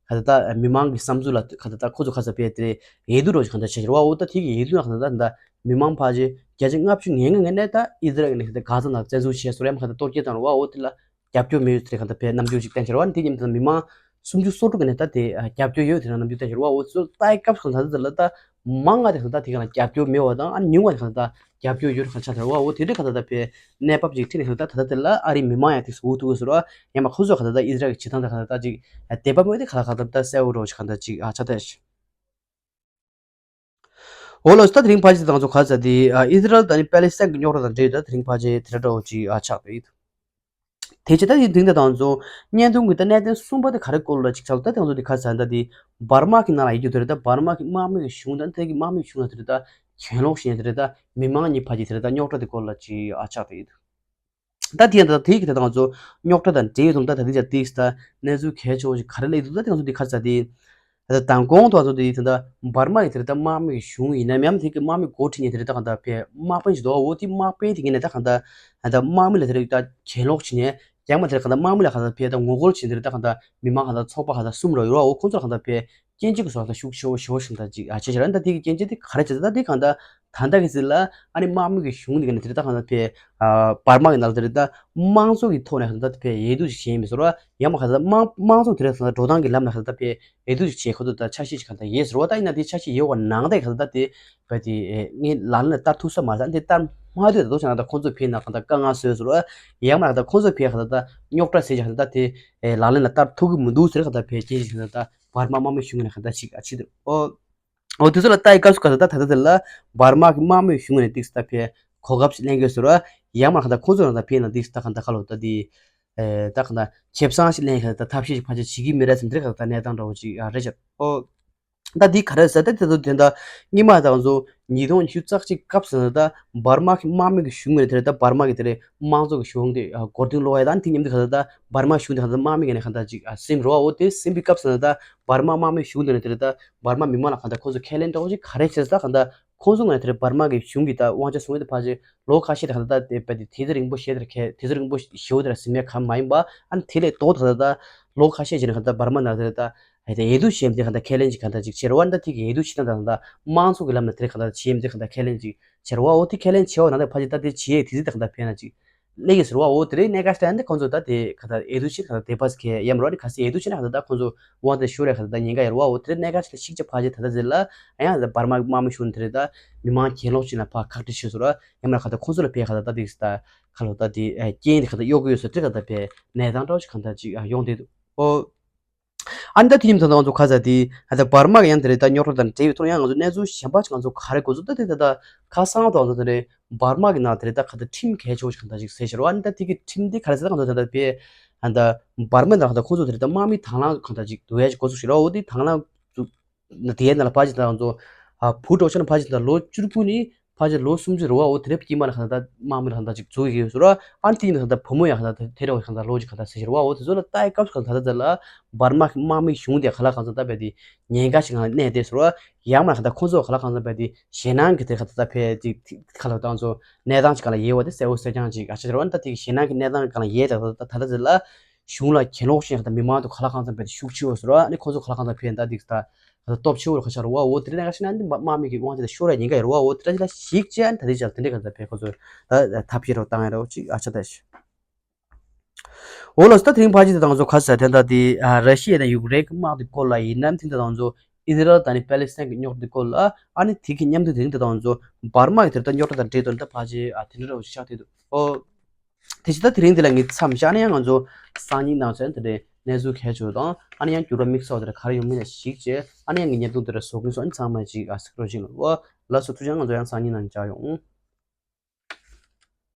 ག་ལ་ད་མི་མང་གི་བསམ་ཚུལ་ལ་ག་ལ་ད་ཁོ་ཚོ་ག་ས་བས་དེ་འོས་བསྡུ་རོགས་གང་ལྟར་བྱས་ཤག་ར་བ། འོ་ད་ཐེངས་ཀྱི་འོས་བསྡུ་ནང་ག་ལ་ད་ད་མི་མང་ཕལ་ཆེར་བརྒྱ་ཆ་ལྔ་བཅུ་ང་ལྔ་ངོས་ནས་ད་ཨི་ཟི་རལ་ངོས་ནས་ག་ལ་ད་གྷ་ཛ་ནང་བཙན་འཛུལ་བྱས་ཟེར་ཡ་མ་ག་ལ་ད་གཏོར་རྒོལ་བཏང་ར་བ། འོ་དེ་ལ། རྒྱབ་སྐྱོར་མེད་ཡོད་ཟེར་གང་ལྟར་བས་རྣམ་འགྱུར་ཅིག་བསྟན་ཤར་བ། ཨ་ནི་དེ་མཉམ་དུ་མི་མང་སུམ་ཅུ་སོ་དྲུག་གི་ནས་ད་དེ་རྒྱབ་སྐྱོར་ཡོད་ཟེར་རྣམ་འགྱུར་བསྟན་ཤར་བ། འོ་ཚོ་ལྟ་ཡི་སྐབས་སུ་ད་ལྟ་ལ་ད་མང་ང་དེ་གང་ལྟར་དེ་གང་ལ་རྒྱབ་སྐྱོར་མེད་པ་དང་ཨ་ཉུང་བ་དེ་གང་ལྟར་རྒྱབ་སྐྱོར་ཡོད་གང་ཆགས་ཟེར་བ། འོ་དེ་འདྲའི་གང་ལྟར་བས་གནས་བབ་ཅིག་ཁྲིད་ནས་གང་ལྟར་ད་ལྟ་དེ་ལ་ཨ་རིའི་མི་མང་ཡང་དེ་ཚོ་འུ་ཐུག་ཟེར་བ། ཡང་མ་ཁོ་ཚོ་གང་ལྟར་ད་ཨི་ཟི་རལ་གྱི་བྱེད་སྟངས་དེ་གང་ལྟར་ད་ཅིག་བདེན་པ་མེད་དེ་གང་ལ་གང་ལྟར་ད་གསལ་བོ་རོ་ཞིག་གང་ལྟར་ཅིག་ཨ་ཆ་ད་ཤི། འོ་ལགས་སོ། ད་དེ་རིང་ཕལ་ཆེར་དང་ཚོ་ག་ཚ་དེ་ཨ་ཨི་ཟི་རལ་དང་ནི་པེ་ལི་སི་ཐན་གྱི་རྙོག་དྲ་དང་འབྲེལ་ཡོད་ད་དེ་རིང་ཕལ་ཆེར་དེ་འདྲ་འདྲ་བོ་ཅིག་ཨ་ཆགས་པ་ཡིན། དེ་ཕྱི་ད་དེ་དེ་རིང་དེ་དང་ཚོ་བརྙན་ཐུང་གི་ད་གནད་དོན་གསུམ་པ་དེ་ག་རེ་སྐོར་ལ་ཅིག་ཆགས་ལ། ད་དེ་དང་ཚོ་དེ་ག་ཚ་ད་དེ་འབར་མ་གི་ནང་ལ་ཡིན་རྒྱུ་དེ་རེད། ད་འབར་མ་གི་དམག་མི་གི་གཞུང་དང་དེ་གི་དམག་མི་གཞུང་ལ་དེ་རེད་ད་གྱེན་ལོག་བྱས་དེ་རེད་ད་མི་མང་གཉིས་ཕལ་ཆེར་དེ་རེད་ད་རྙོག་དྲ་དེ་སྐོར་ལ་ཅིག་ཨ་ཆགས་པ་ཡིན། ད་དེ་ཡང་ད་དེ་གི་ད་ང་ཚོ་རྙོག་དྲ་དང་འབྲེལ་ཡོད་དང་ད་ད་དེ་ཅག་དེ་ད་གནས་ཚུལ་གལ་ཆེ་བོ་ཞིག་ག་རེ་སླེབས་འདུག་ད་དེ་ང་ཚོ་དེ་ག་རེ་ཟ་དེ་ད་མདང་དགོང་དུ་ང་ཚོ་དེ་ད་འབར་མ་ཡི་དེ་ད་དམག་མི་གི་གཞུང་ཡིན་ནམ་ཡང་དེ་གི་དམག་མི་འགོ་ཁྲིད་ནས་དེ་ད་གང་ལྟར་ཕེ་དམག་དཔོན་ཞིག་འདུག་འོ་དེ་དམག་དཔོན་དེ་གི་ནས་ད་གང་ལྟར་ད་དམག་མི་ལ་དེ་ད་གྱེན་ལོག་བྱས་ནས་ཡང་མ་དེ་གང་ལྟར་དམག་མི་ལ་གང་ལྟར་ཕེ་ད་ངོ་རྒོལ་བྱས་དེ་ད་གང་ལྟར་མི་མང་གང་ལྟར་ཚོགས་པ་གང་ལྟར་གསུམ་ར་ཡོད་ར། འོ་ཁོང་ཚོ་ལ་གང་ལྟར་ཕེ་སྐྱོན་བརྗོད་ཀྱི་བཟོ་འདྲ་ཤུགས་ཆེ་བོ་ཞེ་པོ་ཞིག་ད་ཅིག་ཨ་བྱས་བྱས་ར། ད་དེ་གི་སྐྱོན་བརྗོད་དེ་ག་རེ་བྱས་ད་ད་དེ་གང་ལྟར་ད་ལྟ་གི་ཚིག་ལ་ཨ་ནི་དམག་མི་གི་གཞུང་དེ་ག་ནས་དེ་ལྟ་གང་ལྟར་ཕེ་ཨ་འབར་མ་གི་ནང་ལ་དེ་ལྟ་དམངས་གཙོ་གི་ཐོག་ནས་གང་ལྟར་ཕེ་འོས་བསྡུ་ཞིག་བྱས་མི་བཟོ་ར། ཡང་མ་གང་ལྟར་དམངས་དམངས་གཙོ་དེ་ལ་གང་ལྟར་འགྲོ་སྟངས་ཀྱི་ལམ་ལ་གང་ལྟར་ཕེ་འོས་བསྡུ་ཞིག་བྱས་ཁོ་ཚོ་ད་འཆར་གཞི་ཞིག་གང་ལྟར་ཡོད་ཟེར་བ། ད་ཡིན་ན་དེ་འཆར་གཞི་ཡོད་པ་ནང་ལྟར་གང་ལྟར་དེ་བས་དེ་ངས་ལག་ལེན་ལ་བསྟར་ཐུབ་ས་མ་རེད། ད་དེ་བསྟར་མ་ཐུབ་ད་དོ་ཆ་ན་ད་ཁོ་ཚོ་ཕེ་ན་གང་ལྟར་དཀའ་ངལ་བཟོས་ཟེར་བ། ཡང་མ་གང་ལྟར་ཁོ་ཚོ་ཕེ་གང་ལྟར་ད་རྙོག་དྲ་བཟོས་ཀྱང་གང་ལྟར་དེ་ལག་ལེན་ལ་བསྟར་ཐུབ་ཀྱི་མི་འདུག་ཟེར་གང་ལྟར་ཕེ་སྐྱེས་ཤིག་གང་ལྟར་ད་བར་མ་དམག་མི་གཞུང་ནས་གང་ལྟར་ཞིག་ཨ་ཕྱི་དེ་ཨོ། འོ་དེ་ཚོ་ལ་ལྟ་ཡི་སྐབས་སུ་ག་ད་ད་ད་ད་ལ་འབར་མ་གི་དམག་མི་གཞུང་ནས་ཏིག་ས་ཕེ་གོ་སྐབས་ཤིག་ལེན་དགོས་ཟེར་བ། ཡང་མ་གང་ད་ཁོ་ཚོ་རང་ད་ཕེ་ན་ཏིག་ས་ད་གང་ད་ཁ་ལོ་ད་དེ་ཨེ་ད་གང་ད་ཁེ་བཟང་ཞིག་ལེན་གང་ད་ཐབས་ཤེས་ཤིག་ཕལ་ཆེར་བྱེད་ཀྱི་མི་རེད་ཟེར་འདི་རེད། གང་ད་གནས་སྟངས་འདྲ་བོ་ཅིག་ཨ་རེད་ཤག་ཨོ། ད་འདི་ག་རེ་ཟེར་ད་དེ་ཚོ་དེ་ད་སྔོན་མ་ད་ང་ཚོ་ཉིས་སྟོང་ཉི་ཤུ་རྩ་གཅིག་སྐབས་སུ་ད་འབར་མ་གི་དམག་མི་གི་གཞུང་ནས་དེ་རེད་ད་འབར་མ་གི་དེ་རེད་དམངས་གཙོ་གི་གཞུང་དེ་མགོ་རྟིང་སློག་ཡ་ད་དེ་མཉམ་དུ་གང་ད་འབར་མ་གཞུང་དེ་གང་ད་དམག་མི་གི་ནས་གང་ད་ཅིག་ཟིན་རོ། འོ་དེ་ཟིན་པའི་སྐབས་སུ་ད་འབར་མ་དམག་མི་གཞུང་དེ་ནས་དེ་རེད་ད་འབར་མ་མི་མང་ལ་གང་ལྟར་ཁོང་ཚོ་ཁས་ལེན་འདྲ་བོ་ཞིག་ག་རེ་བྱས་ད་གང་ལྟར་ཁོང་ཚོ་ང་དེར་འབར་མ་གི་གཞུང་གི་ད་དབང་ཆ་སྲུང་ཡ་དེ་ཕལ་ཆེར་ལོ་ཁ་ཤས་དེ་གང་ལྟར་དེ་བས་དེ་དེ་ཚོ་རིང་པོ་ཞེ་དེར་ཁས་དེ་ཚོ་རིང་པོ་ཞེ་བོ་དེར་ཟིན་མེད་གང་མ་ཡིན་པ། ཨ་ནི་དེ་ལས་ལྡོག་ད་ད་ལོ་ཁ་ཤས་ཅིག་ནས་གང་ལྟར་འབར་མ་ནང་དེར་ད་དེ་འོས་བསྡུ་བྱས་དེ་གང་ལྟར་ཁས་ལེན་ཅིག་གང་ལྟར་ཅིག་བྱས་རེད་བ། ད་དེ་གི་འོས་བསྡུ་བྱས་ན་ད་གང་ལྟར་དམངས་གཙོ་གི་ལམ་ནས་དེར་གང་ལྟར་བྱས་དེ་གང་ལྟར་ཁས་ལེན་ཅིག་བྱས་རེད་བ། འོ་དེ་ཁས་ལེན་བྱས་བ་ནང་དེ་ཕལ་ཆེར་ད་དེ་བྱས་དེ་ཚོ་ད་གང་ལྟར་ཕན་ན་ཅིག་ལེགས་ཡོད་ཟེར་བ། འོ་དེ་རིང་གནད་འགག་ཞིག་ད་འདི་ཁོང་ཚོ་ད་དེ་ག་ད་འོས་བསྡུ་བྱེད་ག་ད་དེ་པ་སི་ཁེ་ཡམ་རོ་ནི་ག་སེ་འོས་བསྡུ་བྱེད་ན་ག་ད་ད་ཁོང་ཚོ་དབང་དེ་ཤོར་རེ་ག་ད་ད་ཉེན་ཁ་ཡོད་རེད་བ། འོ་དེ་རིང་གནད་འགག་ཞིག་ལ་ཤིག་ཅེ་ཕ་ཅེ་ད་ད་ཟེར་ལ་ཨ་ཡང་ད་འབར་མ་དམག་མི་གཞུང་དེ་རེད་ད་མི་མང་གྱེན་ལོག་བྱེད་ན་ཕ་ཁག་དྲི་ཤོད་ཟེར་ར། ཡམ་ར་ག་ད་ཁོང་ཚོ་ལ་ཕེ་ག་ད་ད་དེ་ད་ཁ་ལོ་ད་དེ་རྐྱེན་དེ་ག་ད་གཡོག་གི་ཡོད་ཟེར་དེ་ག་ད་ཕེ་གནས་སྟངས་འདྲ་བོ་ཞིག་ག་ད་ཅིག་ཡོང་དེ་འདུག་ཨོ། ཨ་ནི་ད་དེ་ཉིན་ད་ང་ཚོ་ཁ་ས་དེ་ཨ་ད་འབར་མ་གི་ཡང་དེ་རེད་ད་རྙོག་དྲ་དང་འབྲེལ་བའི་ཐོག་ཡང་ང་ཚོ་གནས་ཚུལ་གཞན་པ་ཞིག་ང་ཚོ་ག་རེ་གོ་ཚུལ་ད་དེ་ད་ད་ཁ་སང་དང་ང་ཚོ་དེ་རེད་འབར་མ་གི་ནང་དེ་རེད་ད་ག་ད་ཁྲིམས་གལ་ཆེ་བོ་ཞིག་གང་ད་ཅིག་ཟེར་ཤར་བ། ཨ་ནི་ད་དེ་གི་ཁྲིམས་དེ་ག་རེ་ཟེར་ད་ང་ཚོ་དེ་ད་པེ་ཨ་ད་འབར་མ་ནང་ད་ཁོང་ཚོ་དེ་རེད་ད་དམག་མི་དང་བླངས་གང་ད་ཅིག་འདུག་ཡ་ཅིག་གོ་ཚུལ་ཞིག་ར། འོ་དེ་དང་བླངས་དེའི་ནང་ལ་ཕ་ཅིག་ད་ང་ཚོ་ཨ་བུ་གྲོགས་ཆ་ན་ཕ་ཅིག་ད་ལོ་བཅུ་དགུ་ནི་ཕལ་ཆེར་ལོ་སུམ་ཅུ་རེད་བ། འོ་དེ་རེབ་དཀྱིལ་མ་ལ་གང་ལྟར་དམག་མི་ལ་གང་ལྟར་ཅིག་འཛུལ་ཡི་ཡོད་ཟེར་བ། ཨ་ནི་དེ་ཡིན་ན་གང་ལྟར་བུ་མོ་ཡང་གང་ལྟར་དེ་རེ་བ་གང་ལྟར་ལོ་ཅིག་གང་ལྟར་ཟེར་ཞེས་རེད་བ། འོ་དེ་ཚོ་ལ་ལྟ་ཡི་སྐབས་སུ་གང་ལྟར་ད་ལ་འབར་མ་གི་དམག་མི་གཞུང་དེ་ག་ལ་གང་ལྟར་ད་བས་དེ་ཉེན་ཁ་ཞིག་གང་ལ་གནས་དེ་ཟེར་བ། ཡང་མ་གང་ལྟར་ཁོང་ཚོ་ག་ལ་གང་ལྟར་བས་དེ་ཞེད་སྣང་གི་དེ་གང་ལྟར་ད་བས་དེ་ག་ལ་ད་ཚོ་གནས་སྟངས་ཅིག་གང་ལ་ཡོད་བ་དེ་གསལ་བོ་གསལ་རྐྱང་ཅིག་ཨ་ཆ་ཟེར་བ། ཨ་ནི་ད་དེ་གི་ཞེད་སྣང་གི་གནས་སྟངས་གང་ལ་ཡོད་ད་ད་ད་ད་ལ་ཟེར་ལ། གཞུང་ལ་གྱེན་ལོག་བྱས་ནས་མི་མང་དུ་ག་ལ་གང་འཚམ་བས་ཤུགས་ཆེ་བ་ཟེར་བ། ཨ་ནི་ཁོ་ཚོ་ག་ལ་གང་འཚམ་བས་ད་འདི་ད་སྟོབས་ཆེ་བོ་རུ་ཁ་ཤར་བ། འོ་དེ་འདྲ་ག་ཤི་ན་འདི་དམག་མི་གི་དབང་ཆ་དེ་ཤོར་ཡ་ཉེན་ཁ་ཡོད་རེད་བ། འོ་དེ་འདྲ་ཞིག་ལ་ཞིག་བྱས་ཨ་ནི་ད་འདི་ཅག་དེ་འདྲ་ག་འཚམ་བས་ཁོ་ཚོ་ད་ཐབས་ཤེས་རུ་བཏང་ཡ་རེད་བ་ཅིག་ཨ་ཆ་ད་ཤི། འོ་ལགས་སོ། ད་དེ་རིང་ཕལ་ཆེར་དེ་དང་ཚོ་ཁ་ཤས་དེ་འདྲ་དེ་ཨ་ར་ཤི་ཡ་དང་ཡུཀ་རེན་གི་དམག་དེ་སྐོར་ལ་ཡིན་ནམ། དེ་འདྲ་དང་ཚོ་ཨི་ཟི་རལ་དང་ནི་པེ་ལི་སི་ཐན་གི་རྙོག་དྲ་དེ་སྐོར་ལ། ཨ་ནི་དེ་གི་མཉམ་དུ་དེ་རིང་དེ་དང་ཚོ་འབར་མ་གི་དེ་ལྟར་རྙོག་དྲ་དང་འབྲེལ་དོན་ད་ཕལ་ཆེར་ཨ་དེ་འདྲ་རེད་བ་ཅིག་ཆགས་བསྡད་འདུག་ཨོ། དེ་བཞིན་ད་དེ་རིང་འདི་ལ་ངས་མཚམས་བཞག་ནས་ང་ཚོ་སང་ཉིན་ནང་ཚུན་དེ་འདྲའི་ གནས་ཚུལ་གལ་ཆེ་བ་དང་ཨ་ནི་ཡང་འགྱུར་བ་དམིགས་བསལ་བ་དེ་འདྲ་ག་རེ་ཡོང་མིན་ལ་གཞིགས་བྱས་ཨ་ནི་ཡང་གི་ཉེས་རྡུང་དེ་འདྲ་བཟོ་མཁན་ཚོ་ཨ་ནི་ཚང་མ་ཅིག་ཨ་གཟིགས་རོགས་བྱེད་ལ། ལགས་སོ། ཐུགས་རྗེ་གནང་། ང་ཚོ་ཡང་སང་ཉིན་ནང་མཇལ་ཡོང་།